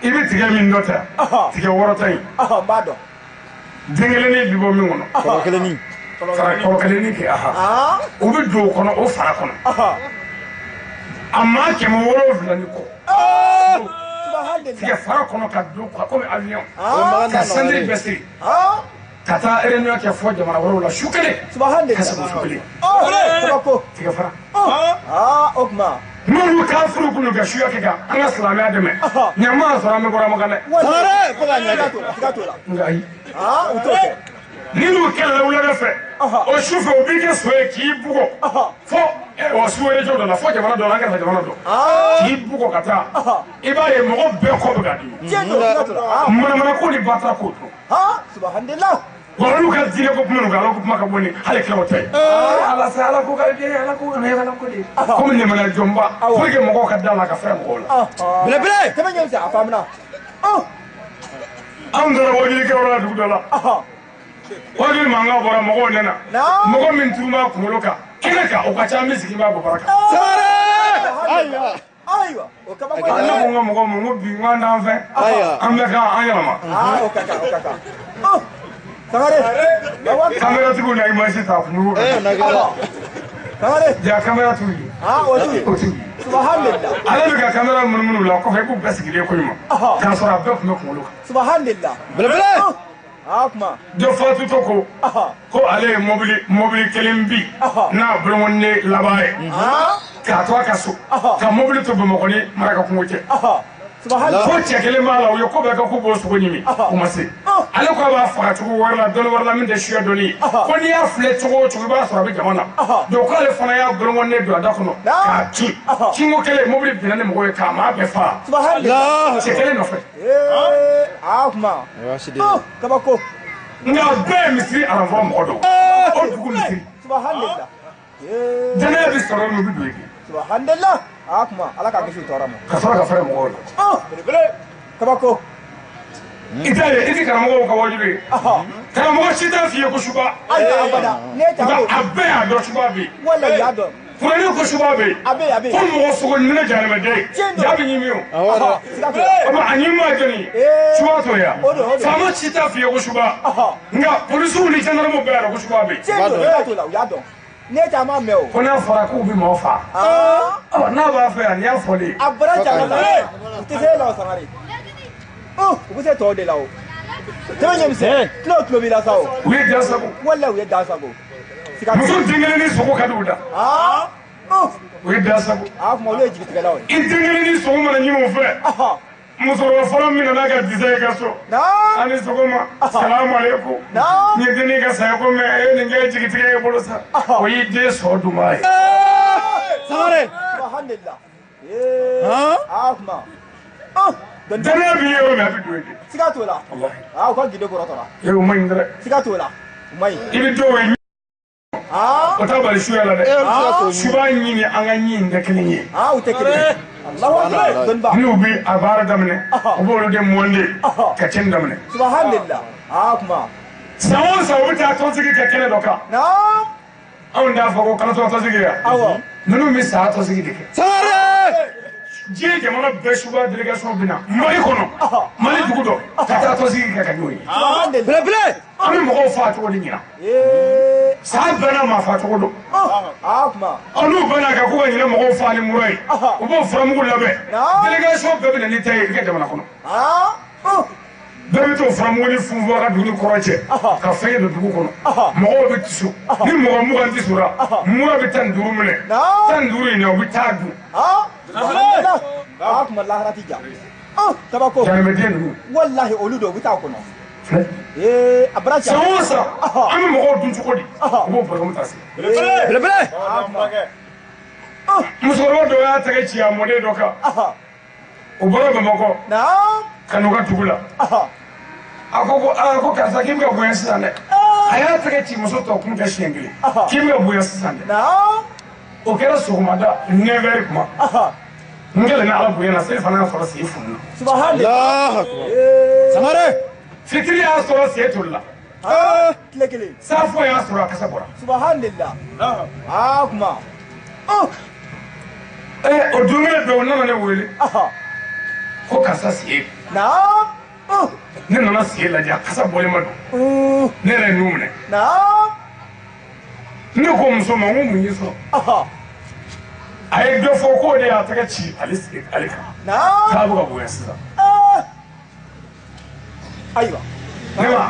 I bɛ tigɛ min dɔ ta. Tigɛ wɔɔrɔ ta in. N b'a dɔn. Den kelennin bi bɔ min kɔnɔ. Kɔrɔ kelennin. Fara kɔrɔ kelennin kɛ aha. O bɛ don o kɔnɔ o fara kɔnɔ. A maa 700 ni kɔ. Tigɛ fara kɔnɔ ka don komi avion. Ka sandiri bɛɛ siri. Ka taa réunion kɛ fɔ jamana wɛrɛw la su kelen. Ka segin su kelen. Kabako. Tigɛ fara. O tuma. N'olu kafiriw kun ka suya kɛ ka an ka silamɛya dɛmɛ. Ɲama sɔrɔ an bɛ bɔra makan dɛ. Sangare. Fo k'a ɲɛ Siga t'o la. Siga t'o la. Nka ayi. U t'o kɛ. Ni n'u kɛlɛla wulada fɛ. O su fɛ u b'i kɛ so ye k'i bugɔ. Fo o su wɛrɛ jɔ dɔ la fo jamana dɔ la an kɛrɛfɛ jamana dɔ. K'i bugɔ ka taa. I b'a ye mɔgɔ bɛɛ kɔ bɛ ka dimi. Tiɲɛ don siga t'o la. Manamana ko ni batara ko don. Subhanallah. Wa olu ka diinɛ ko kuma ninnu ala ko kuma ka bɔ ni hali kiraw ta ye. Ala sa ala ko ka di ala ko kana ala ko de. Komi limaniya jɔnba pour que mɔgɔw ka da la ka fɛn mɔgɔw la. Belebele. Tɛmɛ ɲɛmisɛn a faamuna. Anw taara wajulikɛyɔrɔ la dugu dɔ la. Wajuli mankan bɔra mɔgɔw nana. Mɔgɔ min turu b'a kunkolo kan kɛnɛ kan o ka ca min sigi b'a bɔ kan. Sangare. Ayiwa. Ayiwa. O kabako. Ne ko n ka mɔgɔw ma n ko bi n k'an t'an fɛ. An bɛ ka an yɛlɛma. O ka kan o ka kan. Sangare. Kamera tigiw na image ta kun. Sangare. Ja kamera t'u ye. O t'u ye. O t'u ye. Subhanallah. Ale bɛ ka kamera munumunu la kɔfɛ k'u bɛɛ sigilen ko ɲuman. K'a sɔrɔ a bɛɛ tun bɛ kunkolo kan. Subhanallah. Belebele. Kuma. Dɔ fatutɔ ko. Ko ale ye mobili kelen bi. N'a bolonkɔni laban ye. K'a to a ka so. Ka mobili to Bamakɔ ni Maraka kungo cɛ. Ko cɛ kelen b'a la u ye ko bɛɛ kɛ k'u b'o sogo ɲimi o ma se. Ale ko a b'a faga cogo wɛrɛ la dɔnni wɛrɛ la min tɛ suya dɔnni ye. Ko n'i y'a filɛ cogo o cogo i b'a sɔrɔ a bɛ jama na. Donc k'ale fana y'a bolonkɔni don a da kɔnɔ k'a kin. Kinko kelen mobili binna ni mɔgɔ ye k'a maa bɛɛ faga. Cɛ kelen nɔfɛ. Kuma. Kabako. Nka bɛɛ ye misiri aranfɔ mɔgɔ dɔn. O dugu misiri. Subhanallah. Danaya bɛ sɔrɔ min u bɛ don yen. Subhanallah. Kuma ala k'a kisi u tɔɔrɔ ma. Ka sɔrɔ ka fɛrɛ mɔgɔw la. Kabako. I t'a ye i ti karamɔgɔw ka wajulu ye. Karamɔgɔ si t'a f'i ye ko suba. Ayiwa abada. Ne t'a dɔn. Nka a bɛɛ y'a dɔn suba bɛ yen. Walahi y'a dɔn. Kuranɛ ko suba bɛ yen. A bɛ yen a bɛ yen. Ko mɔgɔ sogo minɛ jahanamaden. Ja bɛ ɲimi o. Siga t'o la. O ma a ɲimi ma jɔnni ye. Suba t'o ye wa. O don o don. Faama si t'a f'i ye ko suba. Nka polisiw ni gendarmew bɛɛ y'a dɔn ko suba bɛ yen. Tiɲɛ don siga t'o la u y'a dɔn. Ne t'a ma mɛn o. Ko n'a fɔra k'u bɛ maaw fa. N'a b'a fɛ yan nin y'a fɔlen ye. A bɔra jama la. U tɛ se e la o Sangare. U bɛ se tɔw de la o. Tɛmɛ ɲɛmisɛn. Tulo b'i la sa o. U ye dan sago. Walahi u ye dan sago. Muso den kelen ni sogo ka di u da. U ye dan sago. Kuma olu ye jigitigɛlaw ye. I den kelen ni sogo mana ɲini o fɛ. Musokɔrɔba fɔlɔ min nana ka disa i ka so. A ni sɔgɔma. Salamu aleykum. N ye dennin ka saya ko mɛn e ye nin kɛ jigitigɛ ye bolo sa. O y'i den sɔ dunbaa ye. Sangare. Subhanallah. Kuma. Danaya b'i ye yɔrɔ min a bɛ don yen de. Siga t'o la. Walahi. U ka gindo kɔrɔtɔra. O ma ɲi dɛ. Siga t'o la. O ma ɲi. I bɛ dɔw ye. O t'a bali suya la dɛ. Suba ɲini an ka ɲi tɛ kelen ye. U tɛ kelen ye. Allahu akbar. Dɔnniba. N'u bɛ a baara daminɛ, u b'olu de mɔnde ka cɛnni daminɛ. Subhanallah. Kuma. San o san u bɛ taa tɔnsigi kɛ kɛnɛ dɔ kan. Naam. Anw t'a fɔ ko kalo tɔnsigi ya. Awɔ. Ninnu bɛ saya tɔnsigi de kɛ. Sangare. Diɲɛ jamana bɛɛ suba délégation bɛ na Mali kɔnɔ, Mali dugu dɔ ka taa tɔnsigi kɛ ka n'o ye. Subhanallah. Belebele. An bɛ mɔgɔw fa cogo di ɲina. San bɛɛ n'a maa fa cogo don. Kuma. N'u bɛnna kan k'u ka ɲinɛ mɔgɔw fa ni mura ye, u b'o furamugu labɛn. Délégation bɛɛ bɛ na n'i ta ye i ka jamana kɔnɔ. Bɛɛ bɛ t'o furamugu ni funfun a ka dugu ni kɔrɔ cɛ ka fɛn don dugu kɔnɔ. Mɔgɔw bɛ tiso. Ni mɔgɔ 20 tisora, mura bɛ 15 minɛ. 15 in na u bɛ taa dun. Kuma lahara ti ja. Kabako. Jahanamɛden ninnu. Wallahi olu don u bɛ taa kɔnɔ. A bara san o san an bɛ mɔgɔw dun cogo di? U b'o programme ta se. Belebele. Musokɔrɔba dɔ y'a tɛgɛ ci a mɔden dɔ kan. O bɔra Bamakɔ. Ka n'u ka dugu la. A ko ko aa ko karisa k'i bɛ ka bonya sisan dɛ. A y'a tɛgɛ ci muso tɔ kun kɛ siɲɛ kelen. K'i bɛ ka bonya sisan dɛ. O kɛra sɔgɔmada 9h kuma. N kɛlen ala bonya na seli fana y'a sɔrɔ sen fununa. Subhanallah. Sangare. Fitiri y'a sɔrɔ sen tolila. Tile kelen. Safo y'a sɔrɔ a kasa bɔra. Subhanallah. Kuma. O don kelen bɛɛ o nana ne wele. Ko karisa sen. Naam. Ne nana sen lajɛ a kasa bɔlen ma don. Ne yɛrɛ ye nun minɛ. Naam. Ne ko muso ma n ko mun y'i sɔrɔ? A ye dɔ fɔ k'o de y'a tɛgɛ ci ale kan. Naam. K'a bɛ ka bonya sisan. Ayiwa.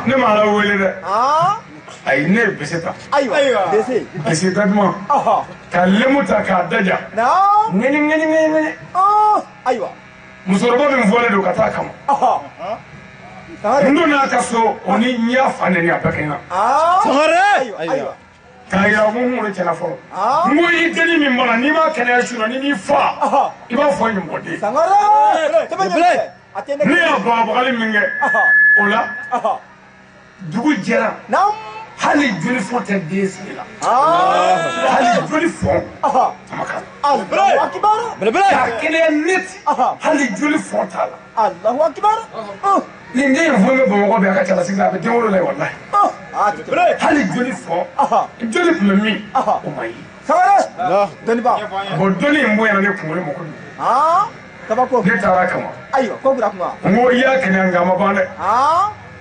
Ne ma ala wele dɛ. Ayi ne ye bese ta. Ayiwa. Bese. Bese ta duman. Ka lemu ta k'a daja. Naam. Ŋɛɲɛ ŋɛɲɛ ŋɛɲɛ ŋɛɲɛ. Ayiwa. Musokɔrɔba min fɔlen don ka taa kama. N donna a ka so o ni n y'a fa nɛni a bɛɛ kɛ n na. Sangare. Ayiwa. K'a yira ko n kunkolo tiɲɛna fɔlɔ. N ko i dennin min b'a la n'i m'a kɛnɛya su la n'i m'i fa, i b'a fɔ ɲɔgɔnden. Sangare. Ne y'a bagabagali min kɛ o la, dugu jɛra. Hali joli fɔn tɛ den sigi la. Hali joli fɔn a ma k'a la. Allahu akbar. Belebele. K'a kɛnɛya net. Hali joli fɔn t'a la. Allahu akbar. Nin den in fɔn bɛ Bamakɔ bi a ka cɛlasigi la a bɛ den wolo la yen walahi. Hali joli fɔn. Joli tun bɛ min? O ma ye. Sangare. Dɔnniba. Bon dɔnni in bonyana ne kunkolo ma kojugu. Kabako. Ne taara kama. Ayiwa ko kura kuma. N ko i y'a kɛnɛya nka a ma ban dɛ.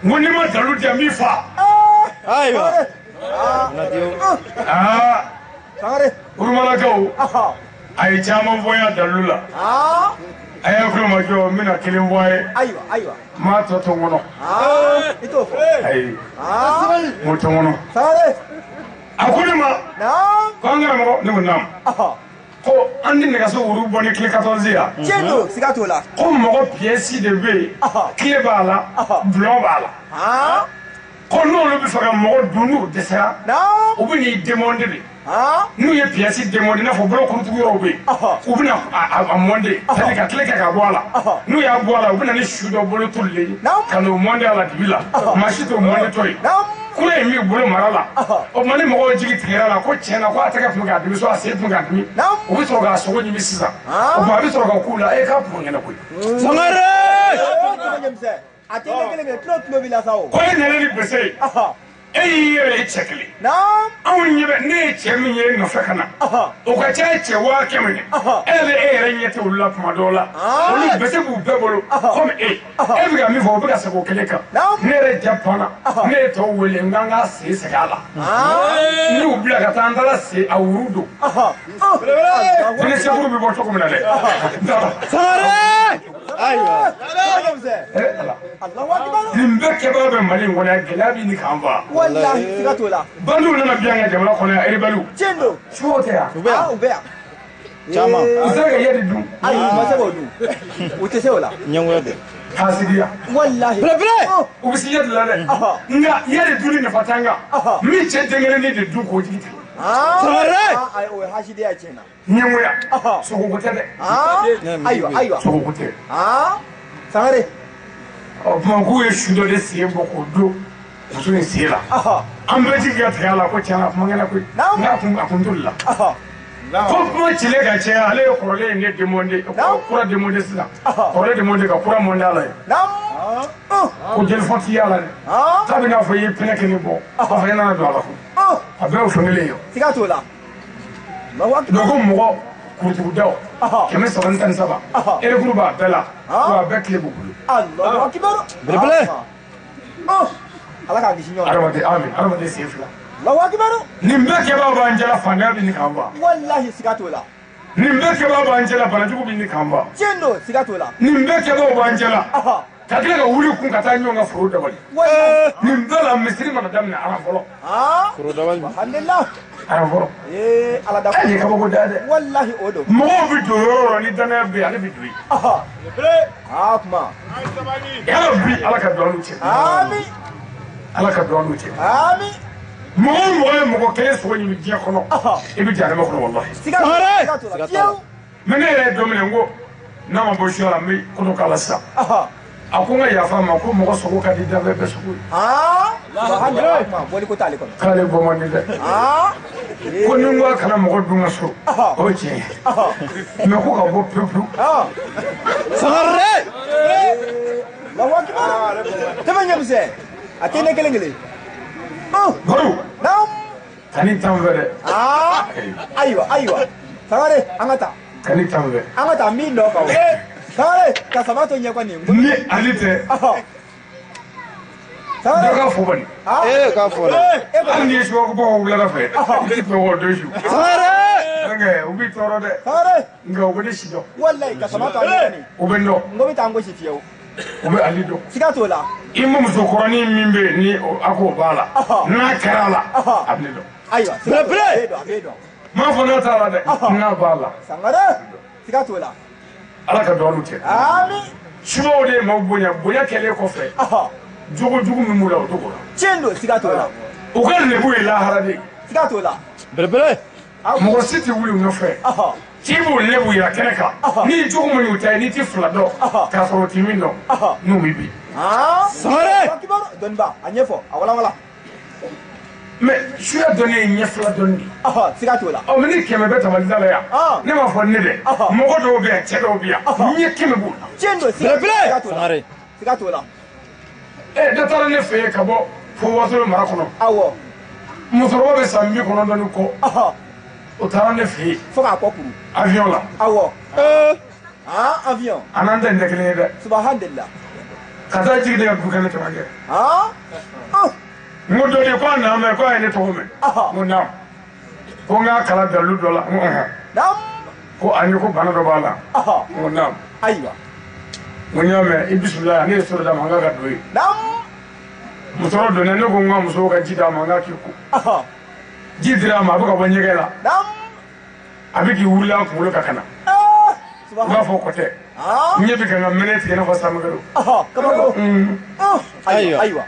N ko n'i ma dalu di yan n b'i fa. Ayiwa. Sangare. Urumalakaw. A ye caman fɔ n y'a dalu la. A y'a kulo ma jɔ n bɛna kelen fɔ a ye. Ayiwa ayiwa. N m'a tɔ to n kɔnɔ. I t'o fɔ. Ayi. N ko to n kɔnɔ. Sangare. A ko ne ma. Naam. Ko an karamɔgɔ ne ko naam. Ko an ni nɛgɛso wuru bɔ ni tile 14 yan. Tiɲɛ don siga t'o la. Ko mɔgɔ pièce de bɛ yen. Tile b'a la. Bulon b'a la. Ko n'olu bɛ fɛ ka mɔgɔ dun n'u dɛsɛra. Naam. U bɛ n'i demander de. N'u ye pièce demander i n'a fɔ bolo kurutugu yɔrɔw bɛ yen. U bɛ na a mɔnde. C'est-à-dire ka tile kɛ ka bɔ a la. N'u y'a bɔ a la u bɛ na ni su dɔ bolo tolilen ye. Ka n'o mɔnde a la dibi la. Maa si t'o mɔnde tɔ ye. Kura in b'i bolo mara la. O tuma ni mɔgɔw jigi tigɛra la ko tiɲɛ na ko a tɛgɛ tun bɛ k'a dimi so a sen tun bɛ k'a dimi. U bɛ sɔrɔ k'a sogo ɲimi sisan. O tuma a bɛ sɔrɔ ka k'u la e k'a kun ɲɛna koyi. Sangare. A tɛ ne kelen minɛ tulo b'i la sa o. Ko e nana ni bese ye. E y'i yɛrɛ ye cɛ kelen. Anw ɲɛ bɛ ne ye cɛ min ye e nɔfɛ ka na. O ka ca ye cɛ 500 ye. E yɛrɛ e yɛrɛ ɲɛ tɛ olu la tuma dɔw la. Olu bese b'u bɛɛ bolo komi e. E bɛ ka min fɔ o bɛ ka segin o kelen kan. Ne yɛrɛ ja panna. Ne ye tɔw wele n k'an ka sen segin a la. Ne y'u bila ka taa an taara sen a wuru don. Fini sekuru bɛ bɔ cogo min na dɛ. Sangare. Ayiwa. Nin bɛɛ kɛbaga bɛ Mali in kɔnɔ yan gɛlɛya bɛ ɲini k'an faga. Walahi siga t'o la. Bandiw nana bi an ka jamana kɔnɔ yan rebelles. Tiɲɛ don. Sugu tɛ yan. U bɛ yan. U bɛ yan. Caman. U sera ka yɛrɛ dun. Ayi u ma se k'o dun. U tɛ se o la. Ɲɛngoya dɛ. Hasidiya. Walahi. Belebele. U bɛ se yɛrɛ la dɛ. Nka yɛrɛ dunni nafa t'an kan. Min cɛ den kelen de dun k'o jigi tigɛ. Sangare. Ayi o ye hasidiya tiɲɛ na. Ɲɛngoya. Sogoko tɛ dɛ. Ayiwa ayiwa. Sogoko tɛ. Sangare. O tuma k'u ye su dɔ de sen bɔ k'o don muso in sen la. An bɛɛ jigi ka tigɛ a la ko tiɲɛ na kuma kɛnɛ koyi. N'a kun a kun t'olu la. Ko kuma cilen ka caya ale ye kɔrɔlen ye ne démonté kura démonté sisan. Kɔrɔlen démonté ka kura monté a la ye. Ko jeli fɔ t'i y'a la dɛ. K'a bɛ n'a fɔ i ye pinɛ kelen bɔ. A fɔ i nana don a la ko. A bɛɛ y'o fɛn kelen ye. Siga t'o la. Donc ko mɔgɔ kurutugudaw 313 erekuru b'a bɛɛ la wa a bɛɛ tile b'u bolo. Allahu akbar. Belebele. Ala k'a kisi ɲɔgɔn ma. Adamaden amin adamaden sen fila. Allahu akbar. Nin bɛɛ kɛbaa b'an cɛla fantanya bɛ nin k'an fa. Walahi siga t'o la. Nin bɛɛ kɛbaa b'an cɛla banajugu bɛ nin k'an fa. Tiɲɛ don siga t'o la. Nin bɛɛ kɛbaaw b'an cɛla. Ka tila ka wuli kun ka taa ɲɔgɔn ka foro dabali. Walahi. Nin bɛɛ la misiri mana daminɛ aran fɔlɔ. Foro dabali. Alhamdulillah. Aran fɔlɔ. Ee Ala da. E ye kabako da dɛ. Walahi o don. Mɔgɔw bɛ don yɔrɔ o yɔrɔ ni danaya bɛ yen ale bɛ don yen. Aa kuma. Yala bi Ala ka don an n'u cɛ. Ami. Ala ka don an n'u cɛ. Ami. Mɔgɔ o mɔgɔ ye mɔgɔ kelen sogo ɲimi diɲɛ kɔnɔ. I bɛ jahanama kɔnɔ walahi. Siga t'o la. Fiyewu. Mais ne yɛrɛ ye don min na n ko n'a ma bɔ suya la n bɛ ko dɔ k'a la sisan. A ko n ka yafa ma ko mɔgɔ sogo ka di danfɛn bɛɛ sogo ye. Subhanallah kuma bɔli ko t'ale kɔnɔ. K'ale bɔ man di dɛ. Ko ni n ko a kana mɔgɔ dun ka so. O ye tiɲɛ ye. Mais ko ka bɔ pewu pewu. Sangare. Allahu akbar. Tɛmɛ ɲɛmisɛn. A tɛ ne kelen kelen. Baru. Naam. Kani t'an fɛ dɛ. Ayiwa ayiwa. Sangare an ka taa. Kani t'an fɛ. An ka taa min nɔ kan o. Sangare ka sama to ɲɛ kɔni. Ni ale tɛ. Dɔ ka fɔ bani. Ee k'a fɔ dɛ. Hali n'i ye subakubaw wulada fɛ. I tɛ o don su. Sangare. Nka u b'i tɔɔrɔ dɛ. Sangare. Nka u bɛ ne si dɔn. Walayi ka sama to a ɲɛ kɔni. U bɛ n dɔn. N ko bɛ taa n gosi fiyewu. U bɛ ale dɔn. Siga t'o la. I ma musokɔrɔnin min bɛ yen ni a k'o b'a la. N'a kɛra a la. A bɛ ne dɔn. Ayiwa. Belebele. A b'e dɔn. N m'a fɔ n'a t'a la dɛ. N'a b'a la. Sangare. Siga t'o la. Ala ka don an n'u cɛ. Ami. Subaw de ye maaw bonya bonya kɛlen kɔfɛ. Jogo jugu min b'u la o t'o la. Tiɲɛ don siga t'o la. U ka lebu ye lahara de ye. Siga t'o la. Belebele. Mɔgɔ si tɛ wuli u nɔfɛ. K'i b'u lebu yira kɛnɛ kan. N'i jogo min y'u ta ye n'i tɛ fila dɔn. K'a sɔrɔ u tɛ min dɔn. N'u b'i bin. Sangare. Dɔnniba a ɲɛfɔ a walawala. Mais suya dɔnni ye ɲɛ fila dɔnni de ye. Siga t'o la. Ɔ mais ni 100 bɛ tabali da la yan. Ne m'a fɔ ne dɛ. Mɔgɔ dɔw bɛ yan cɛ dɔw bɛ yan. Ɲɛ 100 b'u la. Tiɲɛ don siga t'o la. Sangare. Siga t'o la. Dɔ taara ne fɛ yen ka bɔ fo Wasolon mara kɔnɔ. Awɔ. Musokɔrɔba bɛ san 90 ni kɔ. O taara ne fɛ yen. Fo k'a kɔ kuru. Avion la. Awɔ. Avion. A n'an ta in tɛ kelen ye dɛ. Subhanallah. Ka taa jigin ne ka du kɛnɛ cɛmancɛ. N ko dɔ de ko a nana mɛn ko a ye ne tɔgɔ mɛn. N ko naamu. Ko n k'a kala dalilu dɔ la. N ko ɔhɔn. Naamu. Ko ani ko bana dɔ b'a la. N ko naamu. Ayiwa. N ko n y'a mɛn i bisimila ne ye sɔrɔ d'a ma n k'a ka don yen. Naamu. Musokɔrɔba donna ne ko n ka musow ka ji d'a ma n k'a k'i ko. Ji dira a ma a bɛ ka bɔ ɲɛgɛn la. Naamu. A bɛ k'i wuli a kunkolo kan ka na. U b'a fɔ kɔtɛ. N ɲɛ bɛ ka n ka mɛnɛ tigɛ i n'a fɔ samakɛro. Kabako. Ayiwa ayiwa.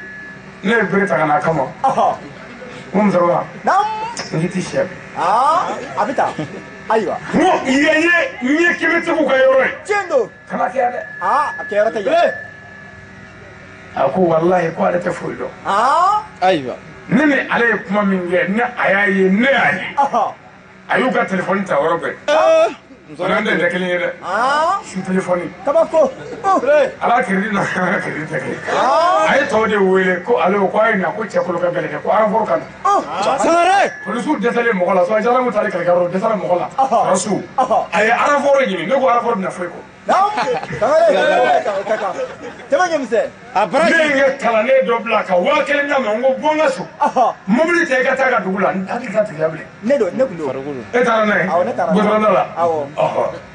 Ne ye bere ta ka na a kama. N ko musokɔrɔba. Naamu. N k'i ti sɛ. A bɛ taa. Ayiwa. N ko yen ye ɲɛ kɛmɛtigiw ka yɔrɔ ye. Tiɲɛ don. Kana kɛ yan dɛ. A kɛyɔrɔ tɛ yen. A ko walahi ko ale tɛ foyi dɔn. Ayiwa. Ne ni ale ye kuma min kɛ ne a y'a ye ne y'a ye. A y'u ka telefɔni ta yɔrɔ bɛɛ. O n'an tɛ kelen ye dɛ. Su telefɔni. Kabako. Ala kiridi n'a ka kiridi tɛ kelen. A ye tɔw de wele ko ale ko a ye na ko cɛ kolo ka gɛlɛn kɛ ko aranfɔrɔ ka na. Sangare. Polisiw dɛsɛlen mɔgɔ la sɔrɔ taalen kɛlɛkɛyɔrɔ dɛsɛra mɔgɔ la. Sɔrɔsiw. A ye aranfɔrɔ ɲini ne ko aranfɔrɔ bɛna foyi kɔ. Sangare. Tɛmɛ ɲɛmisɛn. A bara. Ne ye n ka kalanden dɔ bila ka 5000 d'a ma n ko bɔ n ka so. Mobili ta i ka taa ka dugu la n hakili t'a tigiya bilen. Ne don ne kun don. E taara n'a ye. Awɔ ne taara. Goudron da la. Awɔ.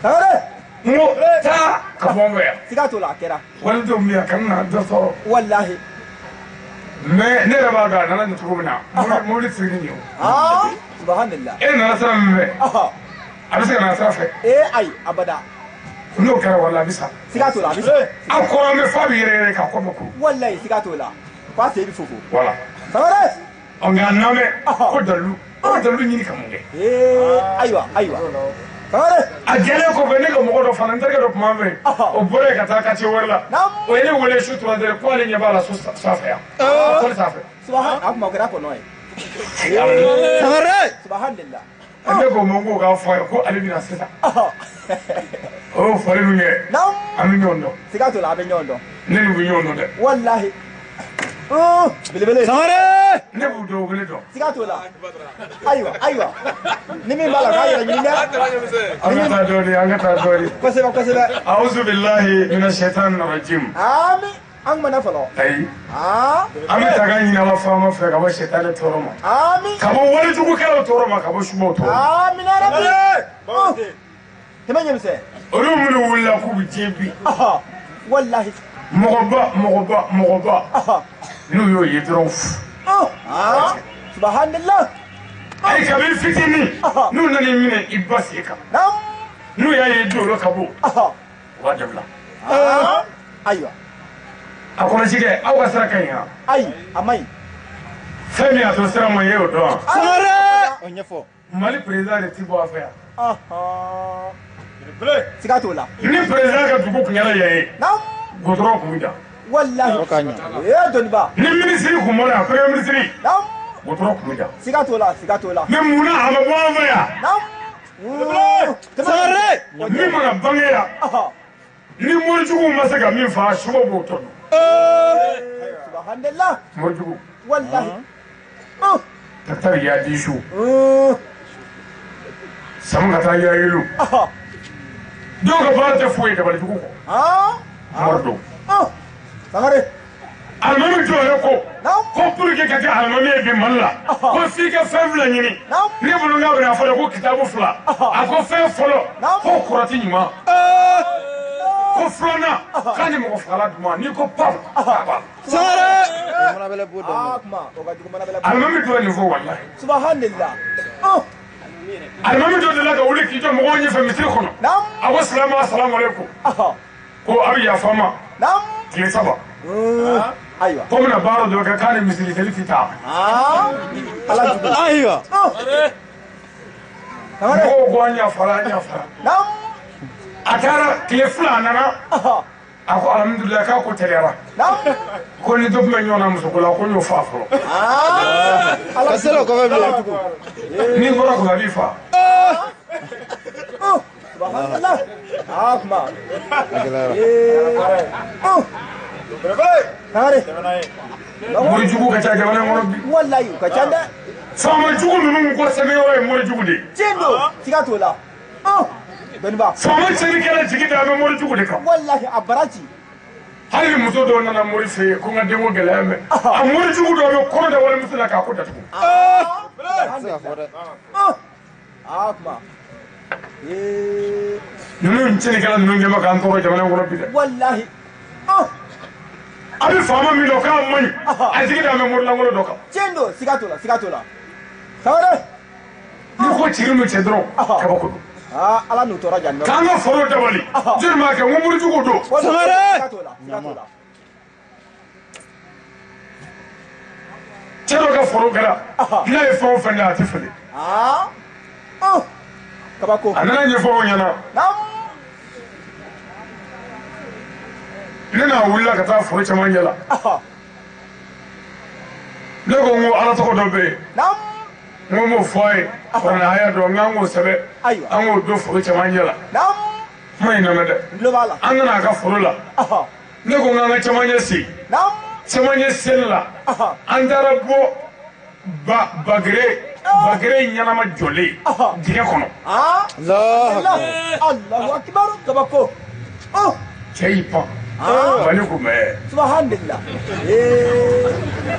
Sangare. N ko taa ka bɔ n fɛ yan. Siga t'o la a kɛra. Walidenw bɛ yan kana na dɔ sɔrɔ. Walahi. Mais ne yɛrɛ b'a dɔn a nana nin cogo min na mobili tɛ se nin ye o. Subhanallah. E nana sira min fɛ. A bɛ se ka na sira fɛ. Ee ayi abada. N'o kɛra wala a bɛ sa. Siga t'o la a bɛ sa. A kɔrɔ mɛ f'a bɛ yɛrɛ yɛrɛ k'a kɔ bɛ kuru. Walayi siga t'o la. F'a sen bɛ fofo. Voilà. Sangare. Ɔ nka n'an bɛ ko dalilu ko dalilu ɲini ka mun kɛ. Ee ayiwa ayiwa. A jɛlen kɔfɛ ne ka mɔgɔ dɔ fana n terikɛ dɔ tun b'an fɛ o bɔra yen ka taa quartier wɛrɛ la o ye ne wele su 3 heures ko ale ɲɛ b'a la so sanfɛ yan école sanfɛ. A kuma o kɛra kɔnɔ ye. Sangare. Subhanallah. Ne ko ma ko k'a fɔ a ye ko ale bɛna sisan. O y'o fɔli min kɛ. An bɛ ɲɔgɔn dɔn. Siga t'o la a bɛ ɲɔgɔn dɔn. Ne n'u bɛ ɲɔgɔn dɔn dɛ. Walahi. Belebele. Sangare. Ne b'u dɔn u bɛ ne dɔn. Siga t'o la. Ayiwa ayiwa. Ni min b'a la k'a yɛrɛ ɲini dɛ. An ka taa dɔɔni an ka taa dɔɔni. Kosɛbɛ kosɛbɛ. Awuzu bilahi mina sɛtani rajim. Ami. An kuma na fɔlɔ. Ayi. An bɛ taga ɲini Ala faama fɛ ka bɔ sɛtani tɔɔrɔ ma. Ami. Ka bɔ walijugukɛlaw tɔɔrɔ ma ka bɔ subaw tɔɔrɔ ma. Amina rabi. Tɛmɛ ɲɛmisɛn. Olu minnu wulila k'u bɛ diɲɛ bi. Walahi. Mɔgɔba mɔgɔba mɔgɔba. N'u y'o ye dɔrɔn fu. Subhanallah. Ayi kabini fitinin n'u nana i minɛ i ba sen kan. N'u y'a ye dolo ka bɔ. U b'a dabila. Ayiwa. A kɔlɔsi kɛ aw ka sira ka ɲi wa. Ayi a ma ɲi. Fɛn min y'a to sira ma ɲi e y'o dɔn wa. Sangare. O ɲɛfɔ. Mali président de ti bɔ a fɛ yan. Siga t'o la. Ni président ka dugu kun kɛra yan ye. Goudron kun bɛ da. Walahi. O ka ɲi. Ee dɔnniba. Ni minisiri kun bɔra yan premier ministre. Goudron kun bɛ da. Siga t'o la siga t'o la. Mais munna a ma bɔ an fɛ yan. Sangare. Min mana bange yan. Ni morijuguw ma se ka min faa subaw b'o tɔ dun. Subhanallah. Morijugu. Walahi. Docteur Yadisu. Sama ka taa Yayilu. Dɔw ka baara tɛ foyi ye dabalijugu kɔ. Mori don. Sangare. Alimami jɔ yɛrɛ ko. Ko pour que ka kɛ alimami ye bi Mali la. Ko f'i ka fɛn fila ɲini. Ne bolo n k'a bɛna fɔ de ko kitabu fila. A ko fɛn fɔlɔ. Ko kɔrɔti ɲuman. Ko filanan k'a ni mɔgɔ fagala duman n'i ko pam k'a ban. Sangare. Alimami dɔ ye nin fɔ walahi. Subhanallah. Alimami dɔ delila ka wuli k'i jɔ mɔgɔw ɲɛfɛ misiri kɔnɔ. A ko silamɛ asalamu aleykum. Ko a bɛ yafa n ma. Tile 3. Ayiwa. Ko n bɛna baara dɔ kɛ k'a ni misiri seli tɛ taa. Ayiwa. Mɔgɔw ko an yafara an yafara. A taara tile 2 a nana. A ko alhamdulilayi k'a ko teliyara. Ko ni dɔ tun bɛ ɲɔgɔn na musoko la ko n y'o fa fɔlɔ. Ka se o kɔfɛ bilen. N'i bɔra kɔfɛ a b'i fa. Subhanallah. Aa kuma. A gɛlɛyara. Sangare. Morijugu ka ca jamana in kɔnɔ bi. Walayi u ka ca dɛ. Faama jugu ninnu ko sɛbɛn yɔrɔ ye morijugu de ye. Tiɲɛ don siga t'o la. Dɔnniba. Faama cɛnnikɛla jigi da bɛ morijugu de kan. Walahi a bara ci. Hali ni muso dɔw nana mori fɛ yen ko n ka denko gɛlɛya mɛ. A morijugu dɔw bɛ kɔnɔ da walimuso la k'a ko datugu. Aa kuma. Ninnu cɛnnikɛla ninnu kɛ ma k'an tɔɔrɔ jamana in kɔnɔ bi dɛ. Walahi. A bɛ faama min dɔn k'a man ɲi a jigi da bɛ morilankolon dɔ kan. Tiɲɛ don siga t'o la siga t'o la. Sangare. N'i ko ciri n'u cɛ dɔrɔn kabako don. Ala n'u tɔɔrɔ jan nɔ. K'an ka foro dabali. Jɔnni b'a kɛ n ko morijugu don. Sangare. Siga t'o la siga t'o la. Cɛ dɔ ka foro kɛra n'a ye fɛn o fɛn kɛ a tɛ falen. Kabako. A nana ɲɛfɔ o ɲɛna. Ne n'a wulila ka taa foro camancɛ la. Ne ko n ko Ala tɔgɔ dɔ bɛ yen. N ko n b'o fɔ a ye kuranɛ haya dɔ n k'an k'o sɛbɛn an k'o don foro camancɛ la. Kuma in nana dɛ. An nana a ka foro la. Ne ko n k'an ka camancɛ sen. Camancɛ seli la. An taara bɔ bagere bagere ɲɛnama jɔlen dingɛ kɔnɔ. Allahu akbar kabako. Cɛ y'i pan. Mali ko mɛ. Subhanallah.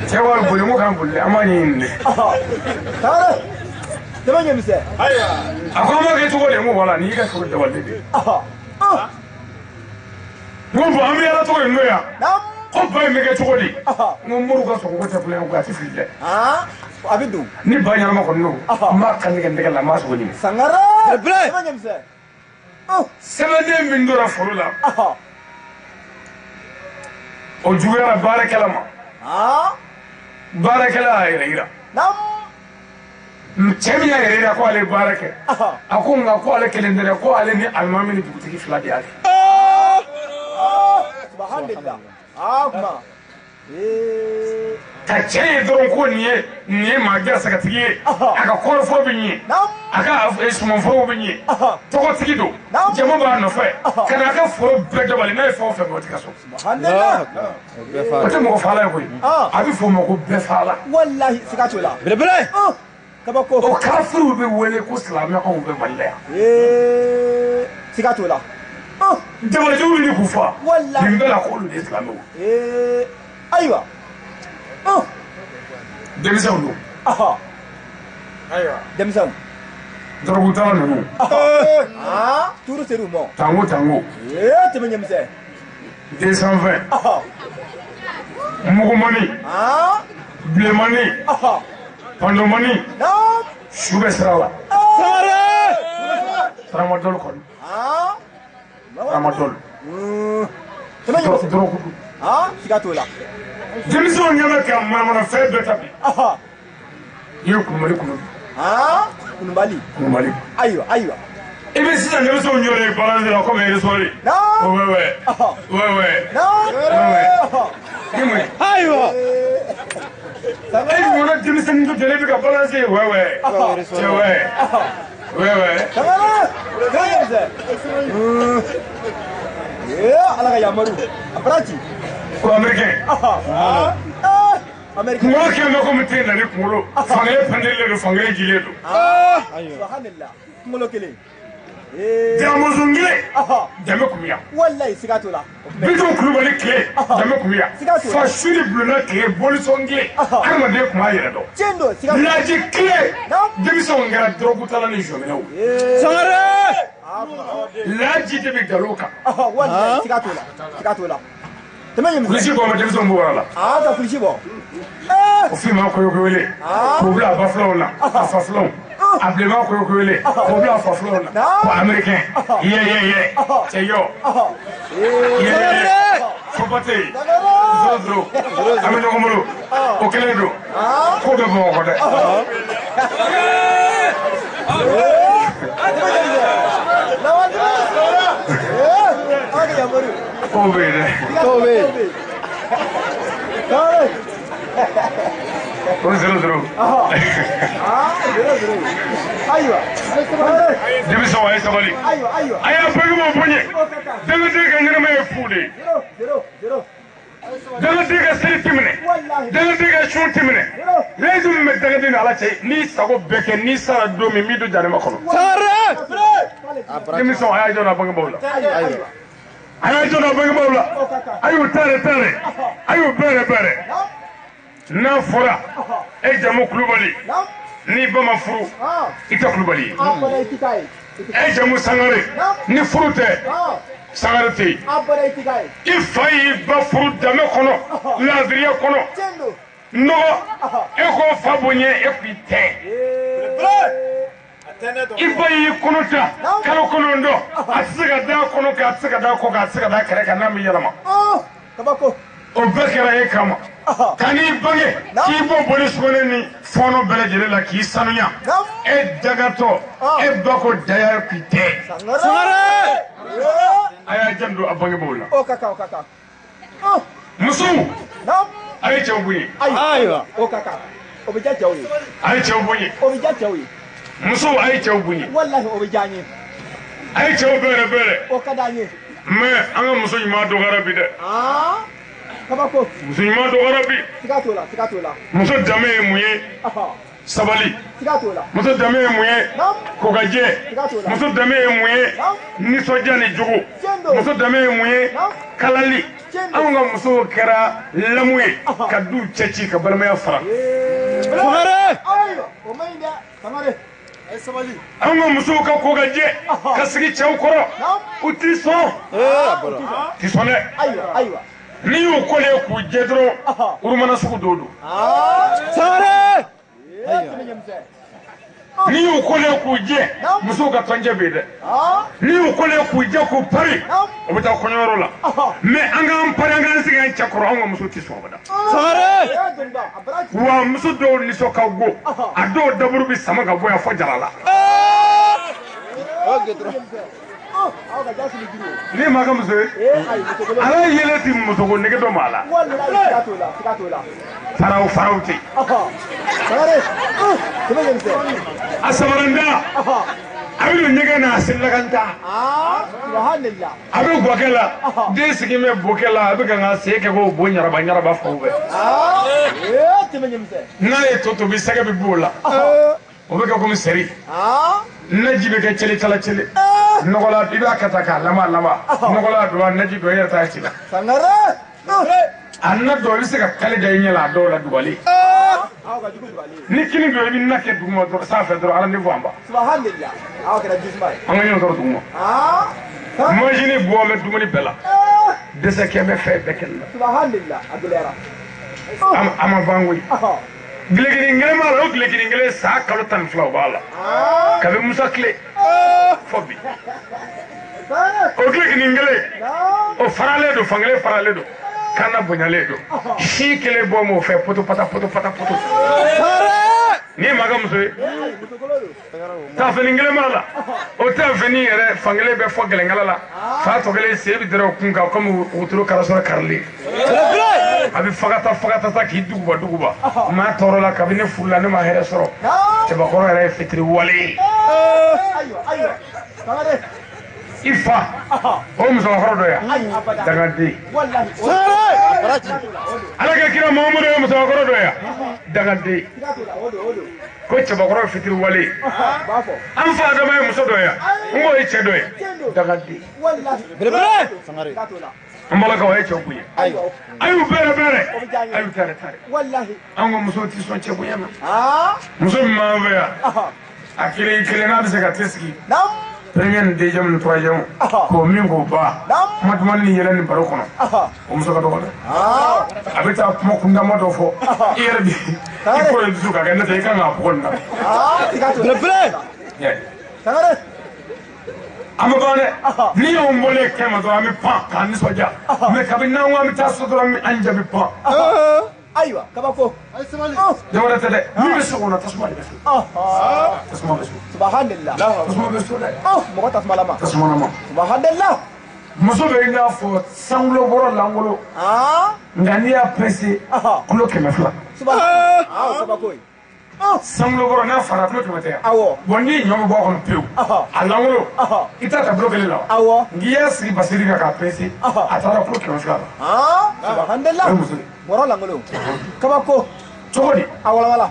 Cɛ wa boli n ko k'an boli an b'a ɲɛɲini dɛ. Sangare. Dɛmɛ ɲɛmisɛn. A ko an b'a kɛ cogo di n ko wala n'i y'i ka foro dabali de. N ko bɔn an bɛ yala cogo di n'o yan. Ko ba in bɛ kɛ cogo di. N ko moriw ka sogo ko tɛ kulonkɛ ko a tɛ fili dɛ. A bɛ don. Ni ba ɲɛnama kɔni don. N b'a kan tigɛ n tɛgɛ la n b'a sogo ɲimi. Sangare. Dɛmɛ ɲɛmisɛn. Sɛbɛnden min donna foro la. O juguyara baarakɛla ma. Baarakɛla y'a yɛrɛ yira. Cɛ min y'a yɛrɛ yira ko ale ye baara kɛ, a ko nka ko ale kelen tɛ dɛ, ko ale ni alimami ni dugutigi fila de y'a kɛ. Subhanallah. Ah kuma. Ka cɛ ye dɔrɔn ko nin ye maa garisigɛtigi ye, a ka kɔrɔfɔ bɛ ɲɛ, a ka sumanforow bɛ ɲɛ, tɔgɔtigi don, jama b'a nɔfɛ, ka n'a ka foro bɛɛ dabali n'a ye fɛn o fɛn kɛ o tɛ ka so. O tɛ mɔgɔ faala ye koyi, a bɛ fɔ o ma ko bɛɛ faala. Wallahi siga t'o la. Belebele. Kabako. O kafiriw bɛ wele ko silamɛ anw bɛ Mali la yan. Siga t'o la. Jamanajugu bɛ k'u fa. Wallahi. Nin bɛɛ la k'olu de ye silamɛw. Ayiwa. Denmisɛnw don. Ayiwa. Denmisɛnw. Dɔrɔgutala ninnu. Turu ser'u ma. Tango tango. Tɛmɛ ɲɛmisɛn. 220. Mugumani. Bilenmani. Pandomani. Su bɛ sira la. Sangare. Tramadol kɔni. Tramadol. Tɛmɛ ɲɛmisɛn. Dɔrɔgu don. Siga t'o la. Denmisɛnw ɲɛ bɛ ka manamanafɛn bɛɛ ta bi. I ye kulubali kunu. Kulubali. Kulubali. Ayiwa ayiwa. I bɛ sisan denmisɛnw ɲɔ de balance la komi restaurant. Ouais ouais. Ouais ouais. Ouais. Ni mun ye? Ayiwa. E ɲɔgɔnna denmisɛnnin dɔ jɔlen bɛ ka balance ouais ouais. Cɛ ouais. Ouais ouais. Ala ka yamaru. A baraji. Ko américain. Américain. Kunkolo kɛlen bɛ komi te nani kunkolo. Fankelen pɛntɛlilen don, fankelen jilen don. Subhanallah. Kunkolo kelen. Jamusun kelen. Danbe kun bɛ yan. Wallahi siga t'o la. Bitɔn Kulubali tile. Danbe kun bɛ yan. Fa su ni bulonna tile bolisɔn tile. Adamaden kun b'a yɛrɛ dɔn. Tiɲɛ don siga t'o la. Laji tile. Denmisɛnw kɛra dɔrɔgutala ni zɔminɛw. Sangare. Laji de bɛ nkalon kan. Wallahi siga t'o la. Siga t'o la. Tɛmɛ ɲɛmisɛn. Kulisi bɔ ma denmisɛnw bɔ wara la. Ka kulisi bɔ. O finman koyoko wele. K'o bila a ba filanw na. A fa filanw. A bilenman koyoko wele. K'o bila a fa filanw na. Ko américain. Ye ye ye. Cɛ yɔ. Ye ye ye. Fɔba tɛ yen. Zoro zoro. An bɛ ɲɔgɔn bolo. O kɛlen don. Ko bɛ Bamakɔ dɛ. Ko bɛ yen dɛ. Ko bɛ yen. O zero zero. Ayiwa. Denmisɛnw a ye sabali. Ayiwa ayiwa. A y'a bangebaaw bonya. Dangaden ka ɲɛnamaya ye fu de ye. Dangaden ka seli ti minɛ. Dangaden ka sun ti minɛ. Layidu min bɛ dangaden ni Ala cɛ, n'i sago bɛɛ kɛ, n'i sara don min, n b'i don jahanama kɔnɔ. Sangare. Denmisɛnw a y'a jɔ n'a bangebaaw la. A y'a jɔ n'a bangebaaw la. A y'u taare taare. A y'u bɛrɛ bɛrɛ. N'a fɔra e jamu Kulubali, n'i ba ma furu, i tɛ Kulubali ye. E jamu Sangare, ni furu tɛ, Sangare tɛ yen. I fa y'i ba furu danbe kɔnɔ, laadiriya kɔnɔ, nɔgɔ, e k'o fa bonya, e k'i tɛ. I ba y'i kɔnɔ ta kalo 9, a tɛ se ka da kɔnɔ kan, a tɛ se ka da kɔ kan, a tɛ se ka da kɛrɛ kan n'a ma yɛlɛma. O bɛɛ kɛra e kama. Ka n'i bange k'i bɔ boli sugunɛ ni fɔɔnɔ bɛɛ lajɛlen la k'i sanuya. E dagatɔ, e ba ko daya k'i tɛ. Sangare. A y'a janto a bangebaaw la. O ka kan o ka kan. Musow, a ye cɛw bonya. Ayiwa. O ka kan. O bɛ diya cɛw ye. A ye cɛw bonya. O bɛ diya cɛw ye. Musow a ye cɛw bonya. Wallahi o bɛ diya an ye. A ye cɛw bɛrɛ bɛrɛ. O ka d'an ye. Mais an ka muso ɲuman dɔgɔyara bi dɛ. Kabako. Muso ɲuman dɔgɔyara bi. Siga t'o la, siga t'o la. Muso danbe ye mun ye? Sabali. Siga t'o la. Muso danbe ye mun ye? Kokajɛ. Siga t'o la. Muso danbe ye mun ye? Nisɔndiya ni jogo. Muso danbe ye mun ye? Kalali. Anw ka musow kɛra lamu ye ka du cɛ ci ka balimaya fara. Sangare. Ayiwa, o man ɲi dɛ, Sangare. Anw ka musow ka kokajɛ ka sigi cɛw kɔrɔ. U ti sɔn. Ti sɔn dɛ. Ayiwa, ayiwa. N'i y'u kolen k'u jɛ dɔrɔn, urumana sugu dɔw don. Sangare. N'i y'u kolen k'u jɛ musow ka tɔnjɛ bɛ yen dɛ. N'i y'u kolen k'u jɛ k'u pari o bɛ taa kɔɲɔyɔrɔ la. Mais an k'an pari an k'an sigi an cɛ kɔrɔ anw ka muso tɛ sɔn abada. Wa muso dɔw nisɔn ka go a dɔw daburu bɛ sama ka bɔ yan fɔ jala la. Ne ma ka muso ye ala yɛlɛ ti musoko nege dɔ maa la. Faraw faraw tɛ. A samaranda a bɛ don ɲɛgɛn na a selila ka n ta. A bɛ gɔkɛ la den sigi bɛ bokɛ la a bɛ ka n sen kɛ k'o bo ɲaraba ɲaraba faw bɛɛ. N'a ye to tobi sɛgɛ bɛ b'o la. O bɛ kɛ komi seri. Naji bɛ kɛ cele cala cele. Nɔgɔla i b'a kɛ tan k'a lama lama. Nɔgɔla don a naji don i yɛrɛ t'a ci la. A na dɔn i bɛ se ka kale da i ɲɛ la a dɔw la dugalen. Ni kini don i bɛ na kɛ duguma dɔrɔn sanfɛ dɔrɔn ala ni fɔ an ba. An ka ɲɔgɔn sɔrɔ duguma. Mansin bɔ bɛ dumuni bɛɛ la. Dɛsɛ kɛ bɛ fɛn bɛɛ kɛlɛ la. A ma ban koyi. Gilekini kelen b'a la o gilekini kelen san kalo 12 o b'a la. Kabi Musa tile fɔ bi. O gilekini kelen o faralen don fankelen faralen don. Kana bonyalen don. Si kelen bɔ m'o fɛ poto pata poto pata poto. Ni ye maa ka muso ye. Taafeni kelen b'a la. O taafeni yɛrɛ fankelen bɛ fɔ gɛlɛnkala la. Fa tɔ kelen sen bɛ dɛrɛ o kun kan komi wotoro karasɔrɔ karili. A bɛ fagata fagata ta k'i duguba duguba. Maa tɔɔrɔ la kabini ne furu la ne ma hɛrɛ sɔrɔ. Cɛbakɔrɔ yɛrɛ ye fitiri wale ye. I fa o musokɔrɔ dɔ yan dangaden. Ala ka kira Mahamadu ye musokɔrɔ dɔ yan dangaden. Ko cɛbakɔrɔ fitiri wale. An fa Adama ye muso dɔ yan n k'o ye cɛ dɔ ye dangaden. An balakaw a ye cɛw bonya. A y'u bɛrɛ bɛrɛ a y'u tare tare. An ka musow tɛ sɔn cɛ bonya ma. Muso min b'an fɛ yan a kelen kelen n'a bɛ se ka te sigi. Premier ni deuxième ni troisième k'o min k'o ban kuma duman ni yɛlɛ ni baro kɔnɔ o muso ka dɔgɔ dɛ. A bɛ taa kuma kundama dɔ fɔ i yɛrɛ bi i kɔrɔ ye dusu ka kɛ n'o tɛ i kan k'a bugɔ nin na. An bɛ ban dɛ n'i y'anw bɔlen kɛnɛ ma dɔrɔn an bɛ pan k'an nisɔndiya mais kabini n'an ko an bɛ taa so dɔrɔn an ja bɛ pan. Ayiwa kabako. Dɔwɛrɛ tɛ dɛ min bɛ so kɔnɔ tasuma de bɛ so. Tasuma bɛ so. Subhanallah. Tasuma bɛ so dɛ. Mɔgɔ tasuma lama. Tasuma lama. Subhanallah. Muso bɛ i n'a fɔ sankulo bɔrɔ langolo. Nka n'i y'a pese kulo 200. Subhanallah. Kabako ye. Sankulo bɔrɔ n'a fara kulo 100 tɛ yan. Awɔ. Bon ni ɲɔ bɛ bɔ a kɔnɔ pewu. A langolo. I t'a ta kulo kelen la wa. Awɔ. N'i y'a sigi basiri kan k'a pese. A taara kulo 200 la. Subhanallah. O ye muso ye. Bɔrɔ langolo. Kabako. Cogo di? A walawala.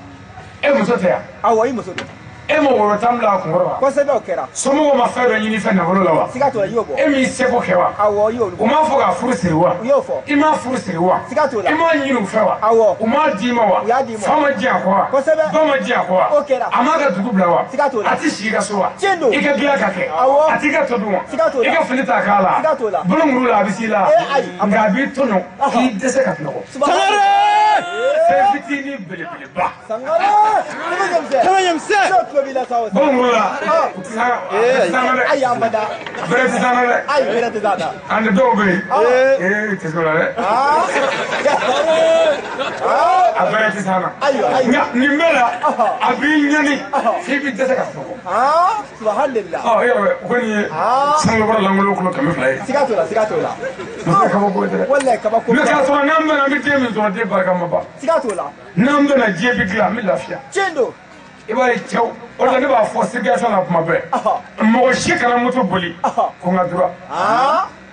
E muso tɛ yan. Awɔ i muso don. E ma woro tan bila a kunkɔrɔ wa? Kosɛbɛ o kɛra. Somɔgɔw ma fɛn dɔ ɲini fɛn nafolo la wa? Siga t'o la i y'o bɔ. E m'i seko kɛ wa? Awɔ i y'olu bɔ. U m'a fɔ k'a furu siri wa? U y'o fɔ. I m'a furu siri wa? Siga t'o la. I m'a ɲini u fɛ wa? Awɔ. U m'a d'i ma wa? U y'a d'i ma. Fa ma diya a kɔ wa? Kosɛbɛ. Ba ma diya a kɔ wa? O kɛra. A m'a ka dugu bila wa? Siga t'o la. A ti si i ka so wa? Tiɲɛ don. I ka dilan ka kɛ. Awɔ. A t'i ka to dun wa? Siga t'o la. I ka fini ta k'a la. Siga t'o la. Bolonkuru la a bɛ s'i la. Ee ayi. Nka a b'i tɔɲɔ k'i dɛsɛ ka sunɔgɔ. Subhanallah. Fɛn fitinin belebeleba. Sangare. Kɛmɛ ɲɛmisɛn. N'o tulo b'i la sa o. Bolonkuru la. U tɛ s'an na dɛ. Ayi abada. Bɛrɛ tɛ s'an na dɛ. Ayi bɛrɛ tɛ s'an na. An dɔw bɛ yen. Ee tɛ s'o la dɛ. A bɛrɛ tɛ s'an na. Ayiwa ayiwa. Nka nin bɛɛ la a b'i ɲani f'i b'i dɛsɛ ka sunɔgɔ. Subhanallah. Ɔ yɔrɔ o kɔni ye sanubɔra lankolon kulo 200 ye. Siga t'o la siga t'o la. Muso kabako ye dɛ. Walayi kabako. Mɛ k'a sɔrɔ n'an bɛna an bɛ den min sɔrɔ den barika ma ban. Siga t'o la. N'an bɛna diɲɛ bɛ dilan an bɛ lafiya. Tiɲɛ don. I b'a ye cɛw o la ne b'a fɔ circulation na kuma bɛɛ. Mɔgɔ si kana moto boli ko n ka dura.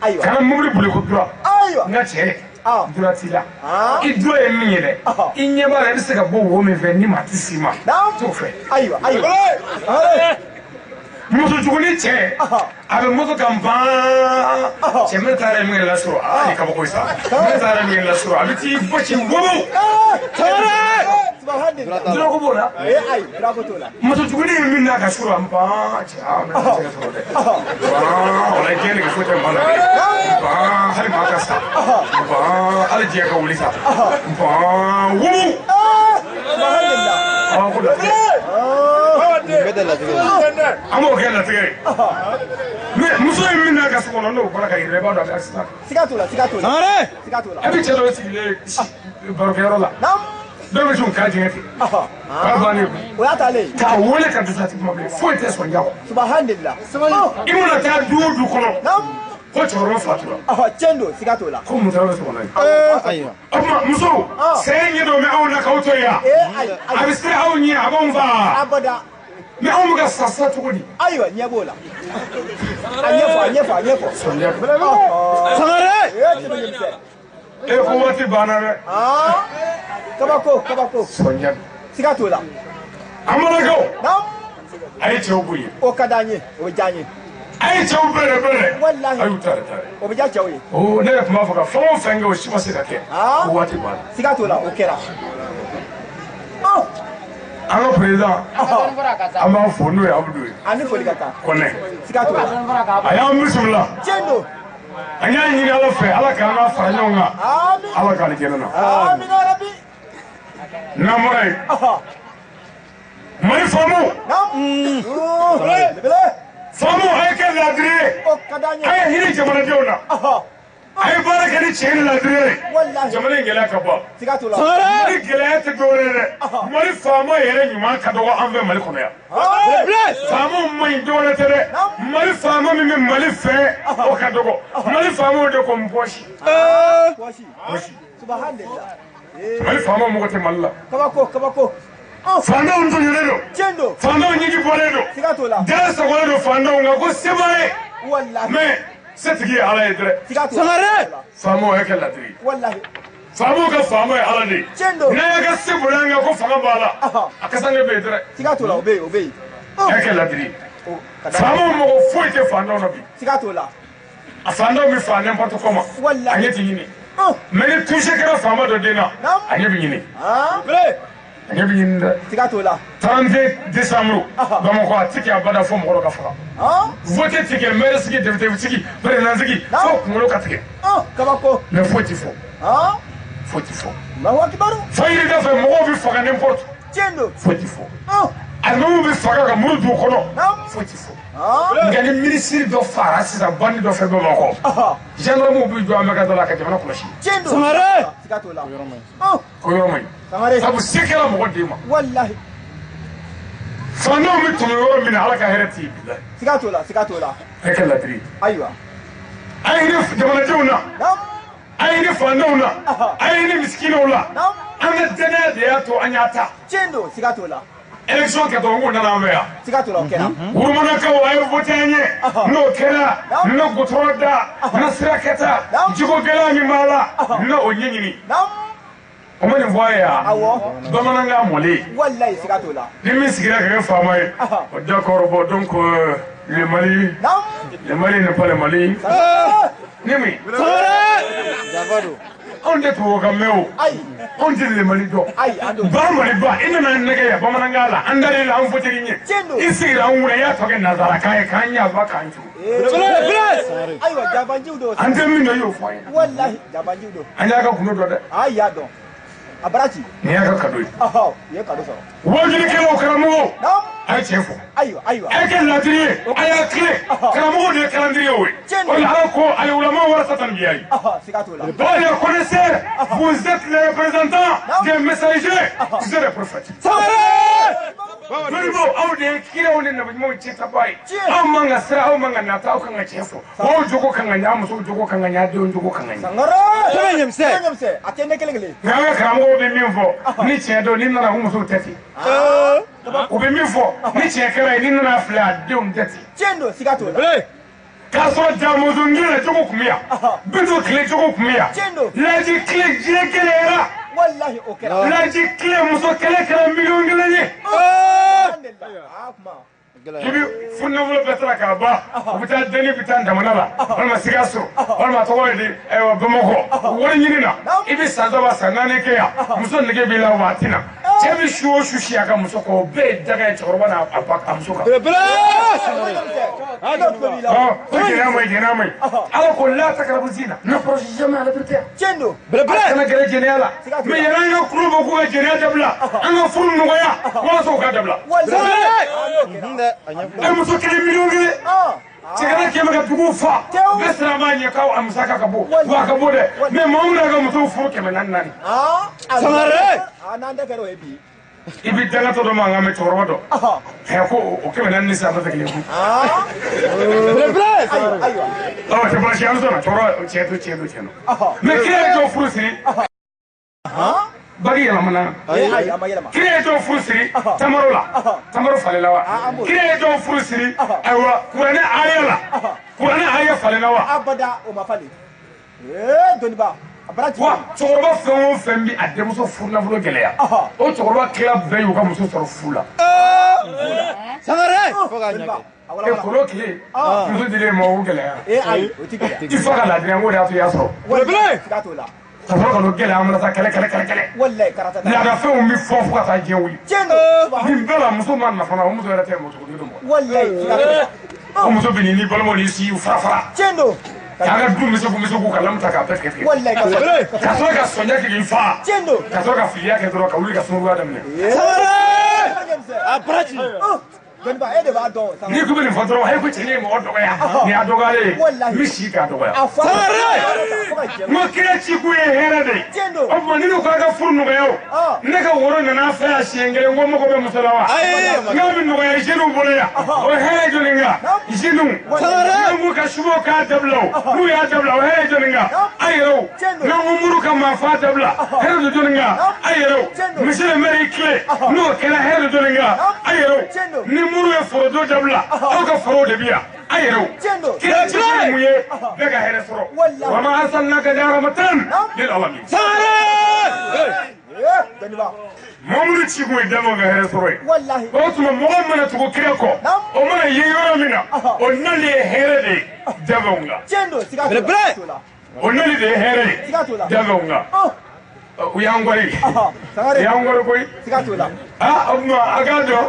Ayiwa. Kana mobili boli ko dura. Ayiwa. N ka cɛ dura t'i la. I dura ye min ye dɛ. I ɲɛ b'a la i bɛ se ka bɔ wo min fɛ ni maa tɛ s'i ma. T'o fɛ. Ayiwa ayiwa. Muso juguni cɛ a bɛ moto kan ban cɛ min taara ye min yɛrɛ lasɔrɔ aa nin kabako ye sa min taara min yɛrɛ lasɔrɔ a bɛ t'i gosi wobo. Dɔrɔgu b'o la. Muso juguni ye min n'a ka sɔrɔ an ban cɛ aa mɛ se ka sɔrɔ dɛ. Ban walayi diɲɛ nege foyi tɛ maa la dɛ. Ban hali maa ka sa. Ban hali diɲɛ ka wuli sa. Ban wobo. Aa ko latigɛ. An b'o kɛ latigɛ ye. Mais muso in min n'a ka so kɔnɔ n'o bɔra ka yɛlɛ i b'a dɔn a bɛ accident. Siga t'o la, siga t'o la. Siga t'o la. E bɛ cɛ dɔw sigilen barokɛyɔrɔ la. Dɔw bɛ sin k'a jɛngɛ ten. O y'a bannen ye. O y'a taalen ye. K'a wele ka dɛsɛ a tɛ kuma bilen foyi tɛ sɔn ja kɔ. Subhanallah. I mana taa du o du kɔnɔ. Ko cɛkɔrɔba fatura. Tiɲɛ don, siga t'o la. Ko mun taara so kɔnɔ yen. Ayiwa. O tuma musow saya ɲɛ dɔ bɛ anw na k'aw to yan. A bɛ siran aw ɲɛ a b'anw faa. Abada. Mais anw bɛ ka sa sa cogo di? Ayiwa ɲɛ b'o la. A ɲɛfɔ, a ɲɛfɔ, a ɲɛfɔ. Sɔnjɛ. Sangare. E ko waati banna dɛ. Kabako, kabako. Sɔnjɛ. Siga t'o la. An balakaw. A ye cɛw bonya. O ka d'an ye, o bɛ diya an ye. A ye cɛw bɛrɛ bɛrɛ. Walahi. A y'u tare tare. O bɛ diya cɛw ye. O ne yɛrɛ tun b'a fɔ ka fɛn o fɛn kɛ o si ma se ka kɛ. O waati banna. Siga t'o la, o kɛra. An ka président an b'a fo n'o ye Abudu ye. A ni foli ka kan. Kɔnɛ. Siga t'o la. A y'an bisimila. Tiɲɛ don. An y'a ɲini Ala fɛ Ala k'an ka fara ɲɔgɔn kan. Amiina. Ala k'an jɛnɛ na. Amiina rabi. N'an bɔra yen. Mali faamu. Naamu. Faamu a ye kɛ laadiri ye. O ka d'an ye. A ye hinɛ jamanadenw na. A ye baara kɛ ni tiɲɛ ni laadiri ye. Walahi. Jamana in gɛlɛya ka ban. Siga t'o la. Mali gɛlɛya tɛ dɔwɛrɛ ye dɛ. Mali faama yɛrɛ ɲuman ka dɔgɔ an fɛ Mali kɔnɔ yan. Faamaw man ɲi dɔwɛrɛ tɛ dɛ. Mali faama min bɛ Mali fɛ o ka dɔgɔ. Mali faamaw de ko n pɔsi. Pɔsi. Subhanallah. Mali faamaw mɔgɔ tɛ Mali la. Kabako, kabako. Faantanw tɔɲɔlen don. Tiɲɛ don. Faantanw ɲɛji bɔlen don. Siga t'o la. Da sagolen don faantanw kan ko se b'a ye. Walahi. Mais setigi ye Ala ye dɛ. Siga t'o la. Sangare. Faamaw ye kɛ laadiri ye. Walahi. Faamaw ka faama ye Ala de ye. Tiɲɛ don. N'a y'a ka se bonya an kan ko fanga b'a la. A kasange bɛ yen dɛ. Siga t'o la, o bɛ yen, o bɛ yen. A ye kɛ laadiri ye. Faamaw mɔgɔ foyi tɛ faantanw na bi. Siga t'o la. A faantanw bɛ fa n'importe comment. Walahi. A ɲɛ tɛ ɲini. Mais ni touché kɛra faama dɔ den na, a ɲɛ bɛ ɲini. A ɲɛ bɛ ɲini dɛ. Siga t'o la. 31 décembre Bamakɔ a ti kɛ abada fo mɔgɔ dɔ ka faga. Vote ti kɛ maire sigi, député sigi, président sigi, fo kunkolo ka tigɛ. Kabako. Mais foyi ti fɔ. Foyi ti fɔ. Allahu akibaru. Fayiri da fɛ mɔgɔw bɛ faga n'importe. Tiɲɛ don. Foyi ti fɔ. Alimamiw bɛ faga ka muru don u kɔnɔ. Foyi ti fɔ. Nka ni minisiri dɔ fara sisan bandi dɔ fɛ Bamakɔ. Gendarmew bɛ jɔ an bɛɛ ka da la ka jamana kɔlɔsi. Tiɲɛ don. Sangare. Siga t'o la. O yɔrɔ man ɲi. Sabu se kɛra mɔgɔ den ma. Walahi. Faantanw bɛ tɔmɔ yɔrɔ min na Ala ka hɛrɛ tɛ yen bilahi. Siga t'o la, siga t'o la. A ye kɛ laadiri ye. Ayiwa. A ye hinɛ jamanadenw na. A ye hinɛ faantanw na. A ye hinɛ misikinɛw la. An ka danaya de y'a to an y'a ta. Tiɲɛ don, siga t'o la. Élection kɛ dɔrɔn k'o nana an fɛ yan. Siga t'o la, o kɛra. Wurumanakaw a ye voté an ye. N'o kɛra, n na goudron da, n na sira kɛta, jiko gɛlɛya min b'a la, n na o ɲɛɲini. O ma nin fɔ a ye yan. Awɔ. Bamanankan mɔlen. Walahi, siga t'o la. Ni min sigira ka kɛ faama ye. D'accord, bon, donc le Mali, le Mali n'est pas le Mali. Ni min. Sangare. Anw tɛ tubabukan mɛn o. Ayi. Anw tɛ le Mali dɔn. Ayi, an t'o dɔn. Ba Mali ba, i nana nɛgɛ yan bamanankan la, an dar'i la, an foteli ɲɛ. Tiɲɛ don. I sigira an kunna, i y'a tɔ kɛ nanzarakan ye k'an yafa k'an ju. Ayiwa, jabanjiw don. An tɛ min dɔn, i y'o fɔ an ɲɛna. Walahi, jabanjiw don. An y'a ka gundo dɔn dɛ. Ayi, y'a dɔn. A bara ci. Nin y'a ka cadeau ye. Ɔhɔ, i ye cadeau sɔrɔ. Wajulikɛlaw karamɔgɔw. Naamu. A ye tiɲɛ fɔ. Ayiwa, ayiwa. A ye kɛ laadiri ye. A y'a tilen. Karamɔgɔw de ye calendrier ye. Tiɲɛ O de la Ala ko al-ulama warasatu anbiya. Ɔhɔ, siga t'o la. Bon, les connaisseurs, vous êtes les représentants des messagers, vous êtes les prophètes. Dɔnnibaw aw de ye kiraw ni nabiɲumanw cɛtaba ye. Aw man ka siran, aw man ka nata, aw kan ka tiɲɛ fɔ. Aw jogo kan ka ɲɛ, aw musow jogo kan ka ɲɛ, aw denw jogo kan ka ɲɛ. Sangare. Sɛbɛn ɲɛmisɛn. Sɛbɛn ɲɛmisɛn. A tɛ ne kelen kelen. Nka an ka karamɔgɔw bɛ min fɔ, ni tiɲɛ don, ni nana u musow tɛ ten. U bɛ min fɔ, ni tiɲɛ kɛra ye, ni nana filɛ, a denw tɛ ten. Tiɲɛ don, siga t'o la. K'a sɔrɔ jamuso tile cogo tun bɛ yan, bitɔn tile cogo tun bɛ yan. Tiɲɛ don. Laji tile diɲɛ gɛlɛyara. Walahi, o kɛra. Laji tile muso kɛlɛ kɛra 1,000,000 ye. Alhamdulillah. Ah, kuma. I bɛ furu nafolo bɛɛ sara k'a ban, u bɛ taa denni bɛ taa jamana la, walima Sikaso, walima tɔgɔ ye di, ayiwa Bamakɔ, wari ɲini na, i bɛ san 3 san 4 kɛ yan, muso nege b'i la waati na, Cɛ bɛ su o su si a ka muso kɔ o bɛɛ ye daga ye cɛkɔrɔba n'a a muso kan. Ko jɛnɛya ma ɲi jɛnɛya ma ɲi. Ala ko la takarabu zina n'approche jamais à l'adultère. Tiɲɛ don. Kana gɛrɛ jɛnɛya la. Mais yɛrɛ an ka kuru bɔ k'u ka jɛnɛya dabila an ka furu nɔgɔya walasa u ka dabila. E muso kelen miliyɔn kelen. Cɛ kana kɛmɛ ka dugu fa bɛɛ siran b'a ɲɛ k'aw a musaka ka bon wa a ka bon dɛ mais maa min ka musow furu 400 4. Sangare. N'an tɛ kɛra o ye bi. I bɛ dangatɔ dɔ mankan mɛn cɛkɔrɔba dɔ. Ɛ ko o 400 ni san tɛ kelen ye. Ayiwa. Ɔ tɛ baasi an sɔnna cɛkɔrɔba tiɲɛ don tiɲɛ don tiɲɛ don. Mais kira ye jɔn furu siri. Bagi yɛlɛmana. Ayi a ma yɛlɛma. Kira ye jɔn furu siri tamaro la. Tamaro falenna wa. Kira ye jɔn furu siri ayiwa kuranɛ aya la. Kuranɛ aya falenna wa. Abada o ma falen. Ee dɔnniba. Wa cɛkɔrɔba fɛn o fɛn bɛ a denmuso furu nafolo gɛlɛya. O cɛkɔrɔba tila bɛɛ y'u ka muso sɔrɔ fu la. Sangare. E kolo tile muso dilen ma o gɛlɛya. Ee ayi o ti gɛlɛya. I fa ka laadiriya ko de y'a to i y'a sɔrɔ. Belebele. Siga t'o la. Ka sɔrɔ ka n'o gɛlɛya an bɛna taa kɛlɛ kɛlɛ kɛlɛ kɛlɛ. Walayi karata. Laadafɛnw bɛ fɔ fo ka taa diɲɛ wuli. Tiɲɛ don. Nin bɛɛ la muso ma nafa na o muso yɛrɛ tɛ muso don mɔgɔ. Walayi siga t'o la. O muso bɛ n'i balimaw n'i siw fara fara. Tiɲɛ don. K'an ka du misɛnku misɛnku ka lamu ta k'a bɛɛ tigɛ tigɛ. Walayi ka sɔrɔ. Ka sɔrɔ ka sɔnja kɛ k'i fa. Tiɲɛ don. Ka sɔrɔ ka filiya kɛ dɔrɔn ka wuli ka sunkuruya daminɛ. Sangare. A baraji. Dɔnniba e de b'a dɔn. N'i ko bɛ nin fɔ dɔrɔn he ko cɛ nin ye mɔgɔ dɔgɔya. Nin y'a dɔgɔyalen ye. Walayi. N bɛ si k'a dɔgɔya. A fɔ. Sangare. N ko kira ci kun ye hɛrɛ de ye. Tiɲɛ don. O tuma ni ne ko a ka furu nɔgɔya o. Ne ka woro nana fɛ yan siɲɛ kelen ko n mago bɛ muso la wa. Ayi. N k'a bɛ nɔgɔya jeunes bolo yan. O hɛrɛ ye jɔnni kan. Jeunes. Sangare. N'an ko ka subaw k'a dabila o. N'u y'a dabila o hɛrɛ ye jɔnni kan. A yɛrɛw. N'an ko muru ka maafa dabila. Hɛrɛ don jɔnni kan. A yɛrɛw. Monsieur le maire y'i tile. N'o kɛra hɛrɛ don jɔnni kan. A yɛrɛw. Ni muru ye forodo dabila. Aw ka forow de bi yan. A yɛrɛw. Kira ci kun ye mun ye. Bɛɛ ka hɛrɛ sɔrɔ. Wa ma arsalnaka illa rahmatan lil alamin. Sangare. Dɔnniba. Mamadu ci kun ye dama ka hɛrɛ sɔrɔ ye. Walahi. O tuma mɔgɔ mana tugu kira kɔ. O mana ye yɔrɔ min na. O nali ye hɛrɛ de ye dabanw kan. Tiɲɛ don siga t'o la. O nali de ye hɛrɛ ye Siga t'o la. dabanw kan. U y'an kɔri. U y'an kɔri koyi. Siga t'o la. Aa o tuma a k'a dɔn.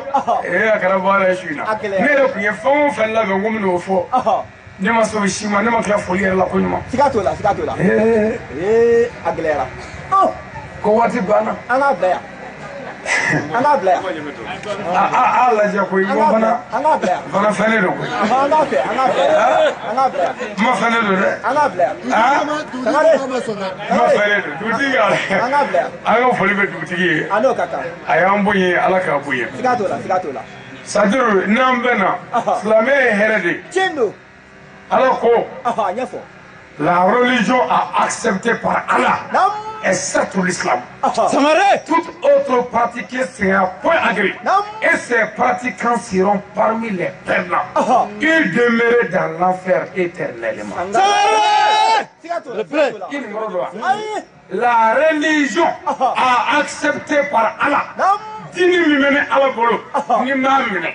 Ee a kɛra baara ye su in na. A gɛlɛyara. Ne yɛrɛ tun ye fɛn o fɛn labɛn ko n bɛn'o fɔ. Ne ma sɔn o si ma ne ma tila foli yɛrɛ la ko ɲuman. Siga t'o la siga t'o la. Ee Ee a gɛlɛyara. ko waati banna. An k'a bila yan. An k'a bila yan. A lajɛ koyi ko fana. An k'a bila yan. Fana fɛnnen don koyi. An k'a fɛ an k'a bila yan. An k'a bila yan. Kuma fɛnnen don dɛ. An k'a bila yan. Sangare. Kuma fɛnnen don dugutigi ka. An k'a bila yan. An ka foli bɛ dugutigi ye. A n'o ka kan. A y'an bonya Ala k'a bonya. Siga t'o la siga t'o la. Sadiru n'an bɛnna. Silamɛ ye hɛrɛ de ye. Tiɲɛ don. Ala ko. A ɲɛfɔ. La religion a accepté par Allah excepte l'islam. Sangare. Toute autre pratique sera point agréée. Et ces pratiquants seront parmi les perdants. Ils demeurent dans l'enfer éternellement. Sangare. La religion a accepté par Allah. Dini min bɛ ne Ala bolo ni m'a minɛ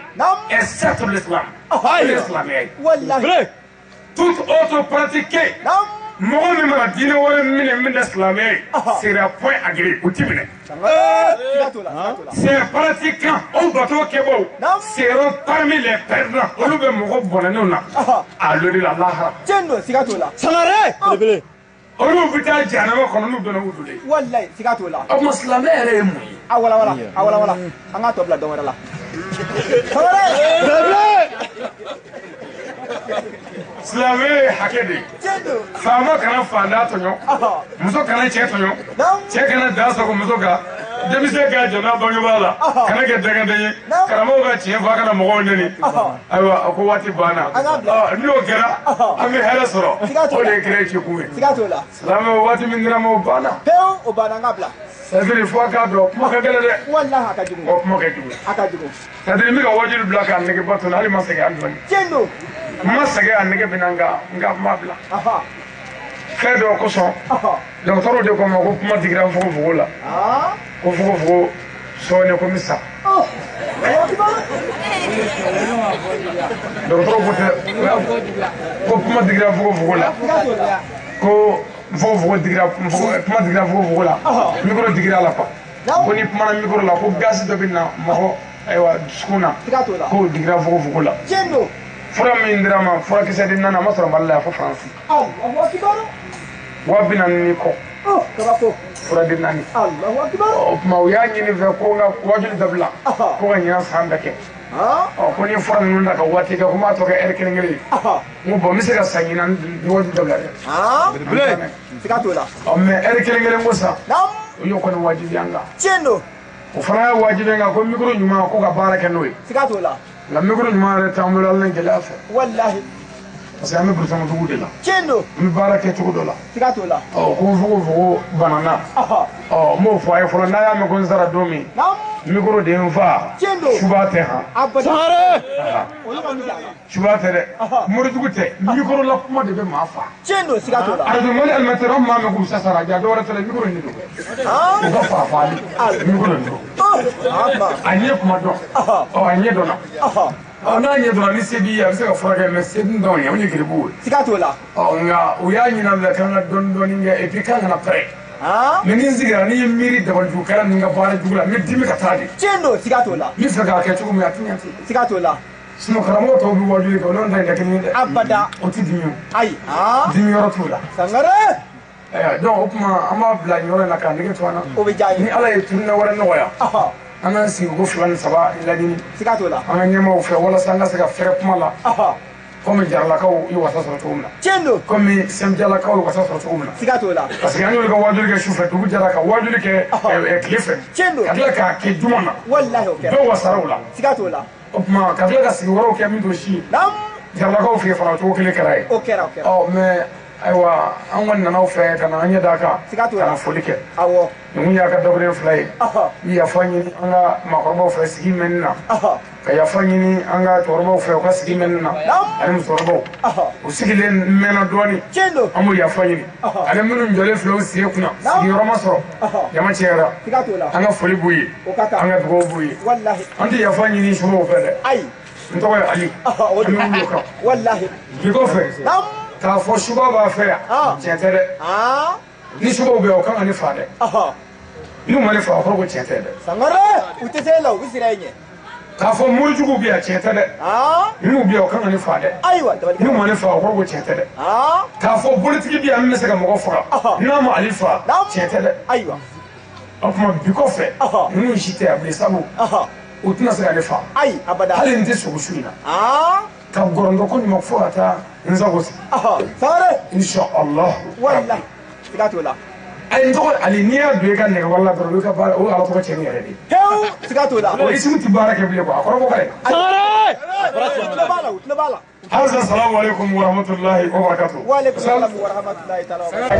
excepte l'islam. L'islam ye. Toute autre pratique, mɔgɔ min mana diinɛ wɛrɛ minɛ min tɛ silamɛ ye sera point agréé o ti minɛ. Ces pratiquants o bato kɛbaaw seront parmi les perdants olu bɛ mɔgɔ bɔnɛnenw na a lori la lahara. Tiɲɛ don siga t'o la. Sangare. Olu bɛ taa jahanama kɔnɔ n'u donna u donnen. Walayi siga t'o la. O tuma silamɛ yɛrɛ ye mun ye. A walawala a walawala an k'a tɔ bila dɔn wɛrɛ la. Sangare. Silamɛ ye hakɛ de ye. Faama kana faantan tɔɲɔ. Muso kana cɛ tɔɲɔ. Cɛ kana da sago muso kan. Denmisɛn ka jɔ n'a bangebaa la. Kana kɛ dɛgɛden ye. Karamɔgɔw ka tiɲɛ fɔ a kana mɔgɔw neni. Ayiwa a ko waati banna. N'o kɛra an bɛ hɛrɛ sɔrɔ. O de ye kira ci kun ye. Siga t'o la. Silamɛ waati min dira ma o banna. Pewu o banna an k'a bila. C'est-à-dire fo a k'a dɔn kuma ka gɛlɛn dɛ. Walahi a ka jugu. O kuma ka jugu. A ka jugu. C'est-à-dire n bɛ ka wajibi bila k'a nege ba to hali ma sɛgɛn hali dɔɔni. Tiɲɛ don. N ma sɛgɛn a nege bɛ na nka n ka kuma bila. Fɛn dɔ kosɔn. Dɔgɔtɔrɔw de ko n ma ko kuma digira n fogofogo la. Ko fogofogo sɔɔni ko n bɛ sa. Dɔgɔtɔrɔw ko tɛ ko kuma digira fogofogo la. Ko fogofogo digira kuma digira fogofogo la. Micro digira a la quoi. Ko ni kumana micro la ko gaz dɔ bɛ na mɔgɔ ayiwa dusukun na k'o digira fogofogo la. Fura min dira ma furakisɛ den naani a ma sɔrɔ Mali la yan fo Faransi. 40,000 ni kɔ. Fura den naani. O tuma u y'a ɲini fɛ ko n ka wajuli dabila ko ka ɲinan san bɛɛ kɛ. Ɔ ko ni fura ninnu ta ka waati kɛ ko n b'a tɔ kɛ ɛri kelen kelen ye. N ko bɔn n bɛ se ka san ɲinan ni wajuli dabila dɛ. Ɔ mɛ ɛri kelen kelen ko sa o y'o kɔni wajibi an kan. O fana y'a wajibi an kan ko micro ɲuman ko ka baara kɛ n'o ye. Nka micro ɲuman yɛrɛ t'an bolo Ala ni gɛlɛya fɛ. Parce que an bɛ burusɔn dugu de la. N bɛ baara kɛ cogo dɔ la. Ɔ ko fogofogo banana. Ɔ n b'o fɔ a ye fɔlɔ n'a y'a mɛn ko n sara don min. Micro de ye n fa. Suba tɛ han. Suba tɛ dɛ. Morijugu tɛ. Micro la kuma de bɛ maa fa. Arajo Mali animateur an maa mɛn k'u sasara ja dɔwɛrɛ tɛ dɛ micro in de don. U ka fa faali. Micro in don. A ɲɛ kuma dɔn. Ɔ a ɲɛ dɔnna. Ɔ n'a ɲɛ dɔrɔn ni se b'i ye a bɛ se ka furakɛ mɛ se dun t'anw ye anw ye geribuw ye. Ɔ nka u y'a ɲini an fɛ k'an ka dɔɔni dɔɔni kɛ et puis k'an kana pɛrɛn. Mɛ ni n sigira n'i ye miiri dabalijugu kɛra ninnu ka baara jugu la n bɛ dimi ka taa de. N bɛ fɛ k'a kɛ cogo min a tɛ ɲɛ ten. Sinon karamɔgɔ tɔw bɛ wajuli kɛ o n'anw ta in tɛ kelen ye dɛ. O tɛ dimi o. Dimi yɔrɔ t'o la. Ayiwa donc o tuma an b'a bila nin yɔrɔ in na k'a nege to an na. Ni Ala ye turunɛ wɛrɛ nɔgɔya. An k'an sigi ko 2 ni 3 laɲini. An ka ɲɛmaaw fɛ walasa an ka se ka fɛrɛ kuma la. Komi Jaralakaw ye wasa sɔrɔ cogo min na. Komi Sɛnpijalakaw ye wasa sɔrɔ cogo min na. Parce que an y'olu ka wajuli kɛ sufɛ dugu jɛra ka wajuli kɛ tile fɛ. Ka tila k'a kɛ juma na. Bɛɛ wasara o la. O tuma ka tila ka sigi wɛrɛw kɛ min t'o si ye. Jaralakaw fɛ yen fana o cogo kelen kɛra yen. Ɔ mɛ ayiwa an kɔni nana aw fɛ ka na an ɲɛ d'a kan ka na foli kɛ. Ninnu y'a ka dakuruɲɛ 2 ye. N bɛ yafa ɲini an ka maakɔrɔbaw fɛ sigi mɛnni na. Ka yafa ɲini an ka cɛkɔrɔbaw fɛ u ka sigi mɛnni na. Ani musokɔrɔbaw. U sigilen mɛnna dɔɔni. An b'o yafa ɲini. Ani minnu jɔlen filɛ u sen kunna sigiyɔrɔ ma sɔrɔ. Jama cayara. An ka foli b'u ye. An ka dugawu b'u ye. An tɛ yafa ɲini subaw fɛ dɛ. N tɔgɔ ye Ali. An bɛ wuli o kan. Bi kɔfɛ. K'a fɔ suba b'a fɛ yan tiɲɛ tɛ dɛ. Ni subaw bɛ yan o kan ka ne fa dɛ. N'u ma ne fa o kɔrɔ ko tiɲɛ tɛ dɛ. K'a fɔ morijuguw bɛ yan tiɲɛ tɛ dɛ. N'u bɛ yan o kan ka ne fa dɛ. N'u ma ne fa o kɔrɔ ko tiɲɛ tɛ dɛ. K'a fɔ bolitigi bɛ yan min bɛ se ka mɔgɔ faga n'a ma Ale fa tiɲɛ tɛ dɛ. O tuma bi kɔfɛ ninnu si tɛ yan bilen sabu u tɛna se ka ne fa. Hali n tɛ sogo su in na. Ka gɔrɔndɔ ko ɲuman fo ka taa n sago sigi. Inshallah. Ayi n tɔgɔ Ali n'i y'a don i ka nɛgɛwala la dɔrɔn o ka baara o ye Ala tɔgɔ cɛnni yɛrɛ de ye. O isimu tɛ baara kɛ bilen quoi a kɔrɔ bɔ ka dɛ. Halisa salamu aleykum wa rahmatulahi wa barakatuh. Wa aleykum salam wa rahmatulahi taala wa barakatuh.